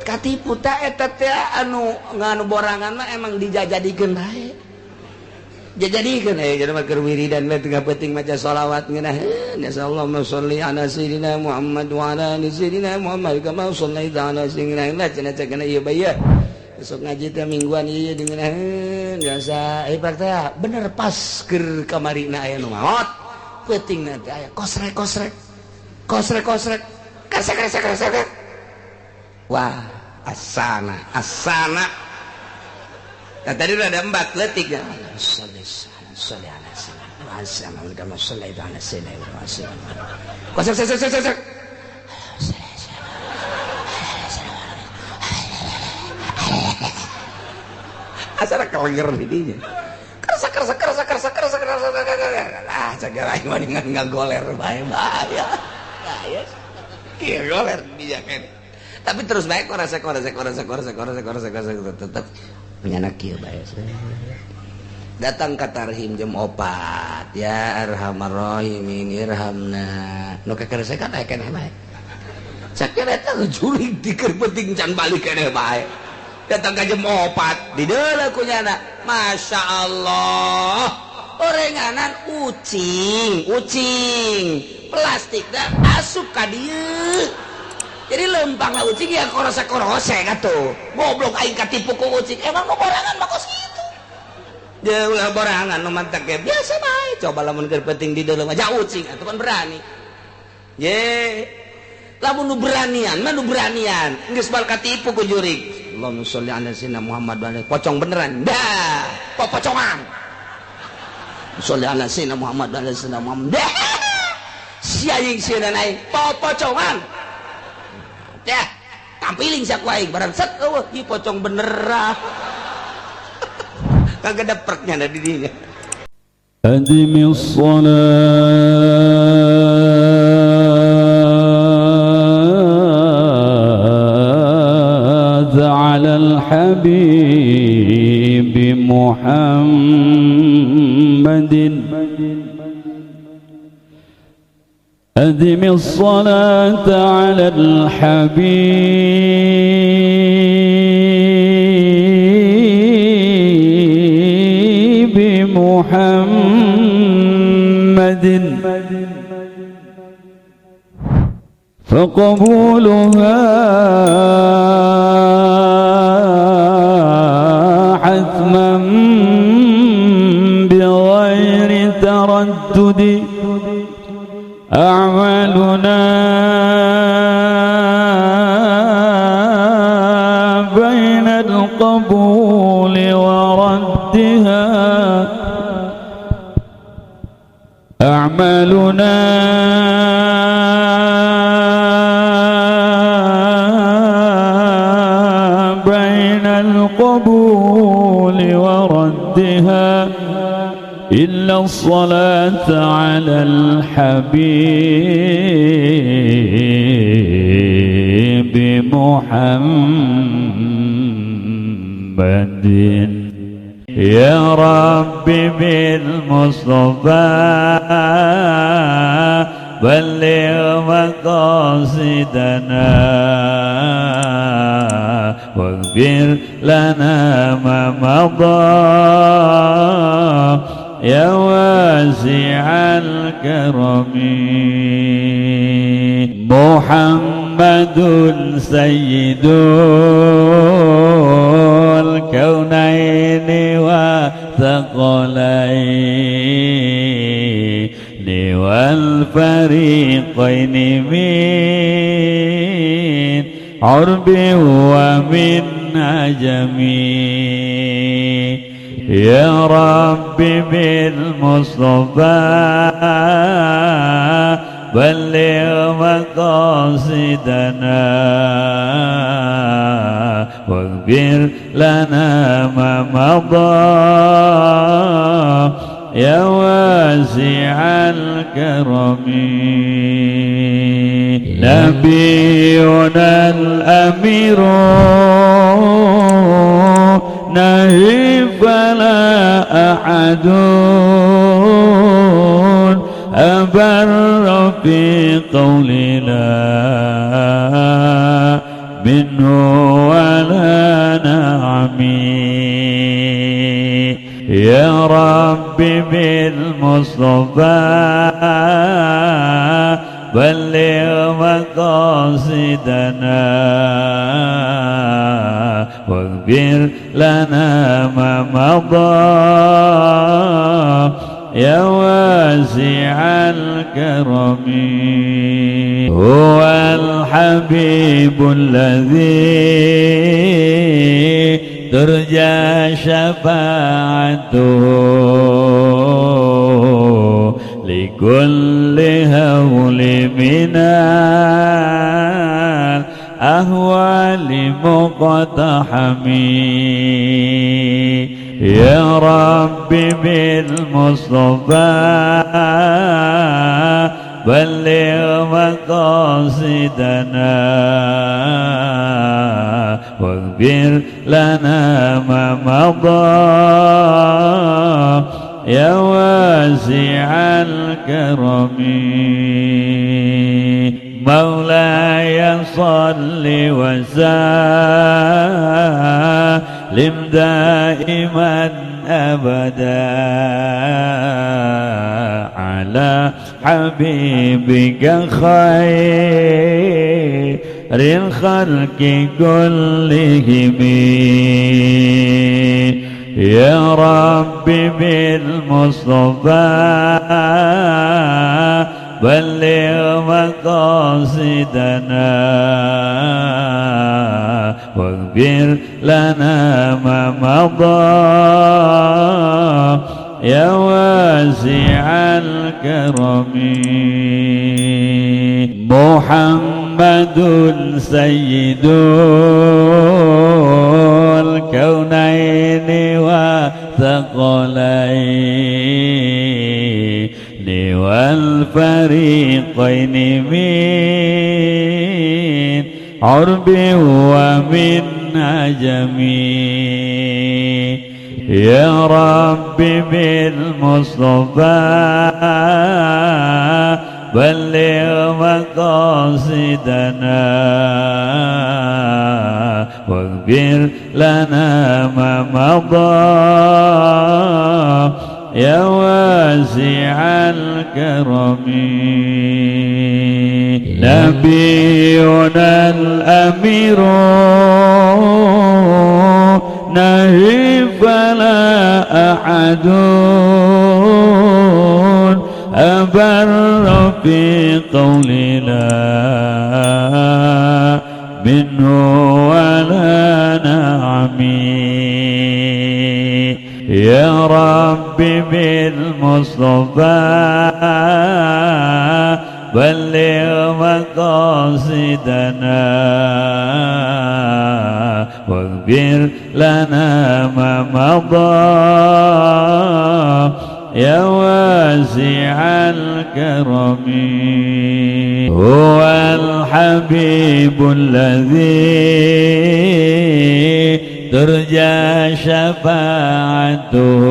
Katipu teh eta teh anu nganu borangan mah emang dijajadikeun bae. Jajadikeun aya jelema keur wiridan mah tengah peuting maca sholawat ngeunaheun. Allahumma sholli ala sayyidina Muhammad wa ala ali sayyidina Muhammad kama shallaita ala sayyidina Muhammad. Cenah cenah ieu bae. Besok ngaji teh mingguan ieu ngeunaheun biasa. Pak teh bener pas keur kamarina aya nu maot. Peutingna teh aya kosrek kosrek. Kosrek kosrek. Kresek kresek kresek. Wah, asana, asana. Nah, tadi udah ada empat letik ya. Asana kelenger didinya. Kerasa kerasa kerasa kerasa kerasa kerasa kerasa. Ah, cagara aing mah ngagoler bae bahaya. Bahaya. Kieu goler didinya kan. Tapi terus baik korasa korasa korasa korasa korasa korasa korasa tetap menyanak kieu bae. Datang ka tarhim jam 4 ya arhamar rahimin irhamna. Nu kakerese kan aya keneh bae. Saker eta jurig dikeun penting can balik keneh bae. Datang ka jam 4 dideuleu ku nyana. Masya Allah, orenganan ucing ucing plastik dah asup ka dieu, jadi lempang ucing ya korose korose atuh. Goblok, aing katipu ku ucing. Emang nu borangan mah kos kitu. Dia ulah borangan nu mantak ge biasa bae. Coba lamun keur penting di dalam aja ucing atuh kan berani ye. Lamun nu beranian mah, nu beranian geus bal katipu ku jurig. Allahumma sholli ala sayyidina Muhammad wa ala, pocong beneran dah, popocongan. Sholli ala sayyidina Muhammad wa ala sayyidina Muhammad dah, si aing sieun aing popocongan dah, tampiling sia ku aing barang set, eueuh ieu pocong beneran, kagak ada perknya ada di dinya. أدم الصلاة على الحبيب محمد، أدم الصلاة على الحبيب محمد، فقبولها حتما بغير تردد. أعمالنا بين القبول وردها، أعمالنا بين القبول وردها، إلا الصلاة على الحبيب محمد. يا رب بالمصطفى بلغ مقاصدنا واغفر لنا ما مضى يا واسع الكرم. محمد سيد الكونين والثقلين والفريقين من عرب ومن عجم. يا رب بالمصطفى بلغ مقاصدنا واغفر لنا ما مضى يا واسع الكرم. نبينا الأمير نهي فلا أحد أبر في قولنا منه ولا نعمي. يا رب بالمصطفى بلغ مقاصدنا واغفر لنا ما مضى يا واسع الكرم. هو الحبيب الذي ترجى شفاعته لكل هول من الأهوال مقتحم. يا رب بالمصطفى بلغ مقاصدنا واغفر لنا ما مضى يا واسع الكرم. مولاي صل وسلم دائما أبدا على حبيبك خير الخلق كلهم. يا رب بالمصطفى بلغ مقاصدنا واغفر لنا ما مضى يا واسع الكرم. محمد سيد الكونين والثقلين والفريقين من عرب ومن عجم. يا رب بالمصطفى بلغ مقاصدنا واغفر لنا ما مضى يا واسع الكرم. نبينا الأمير نهي فلا أحد أبر في قولنا منه ولا نعمي. يا رب بالمصطفى بلغ مقاصدنا واغفر لنا ما مضى يا واسع الكرم. هو الحبيب الذي ترجى شفاعته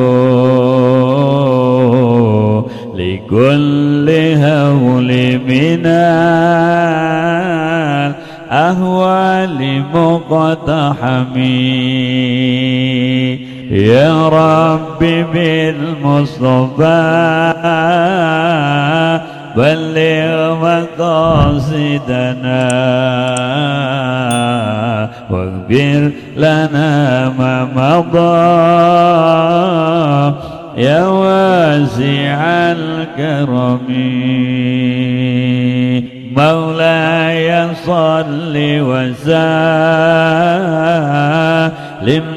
لكل هول من الأهوال مقتحم. يا رب بالمصطفى بلغ مقاصدنا واغفر لنا ما مضى يا واسع الكرم. مولاي صل وسلم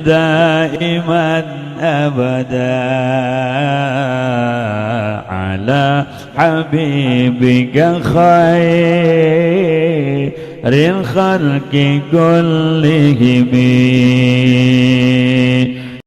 دائما أبدا على حبيبك خير الخلق كلهم.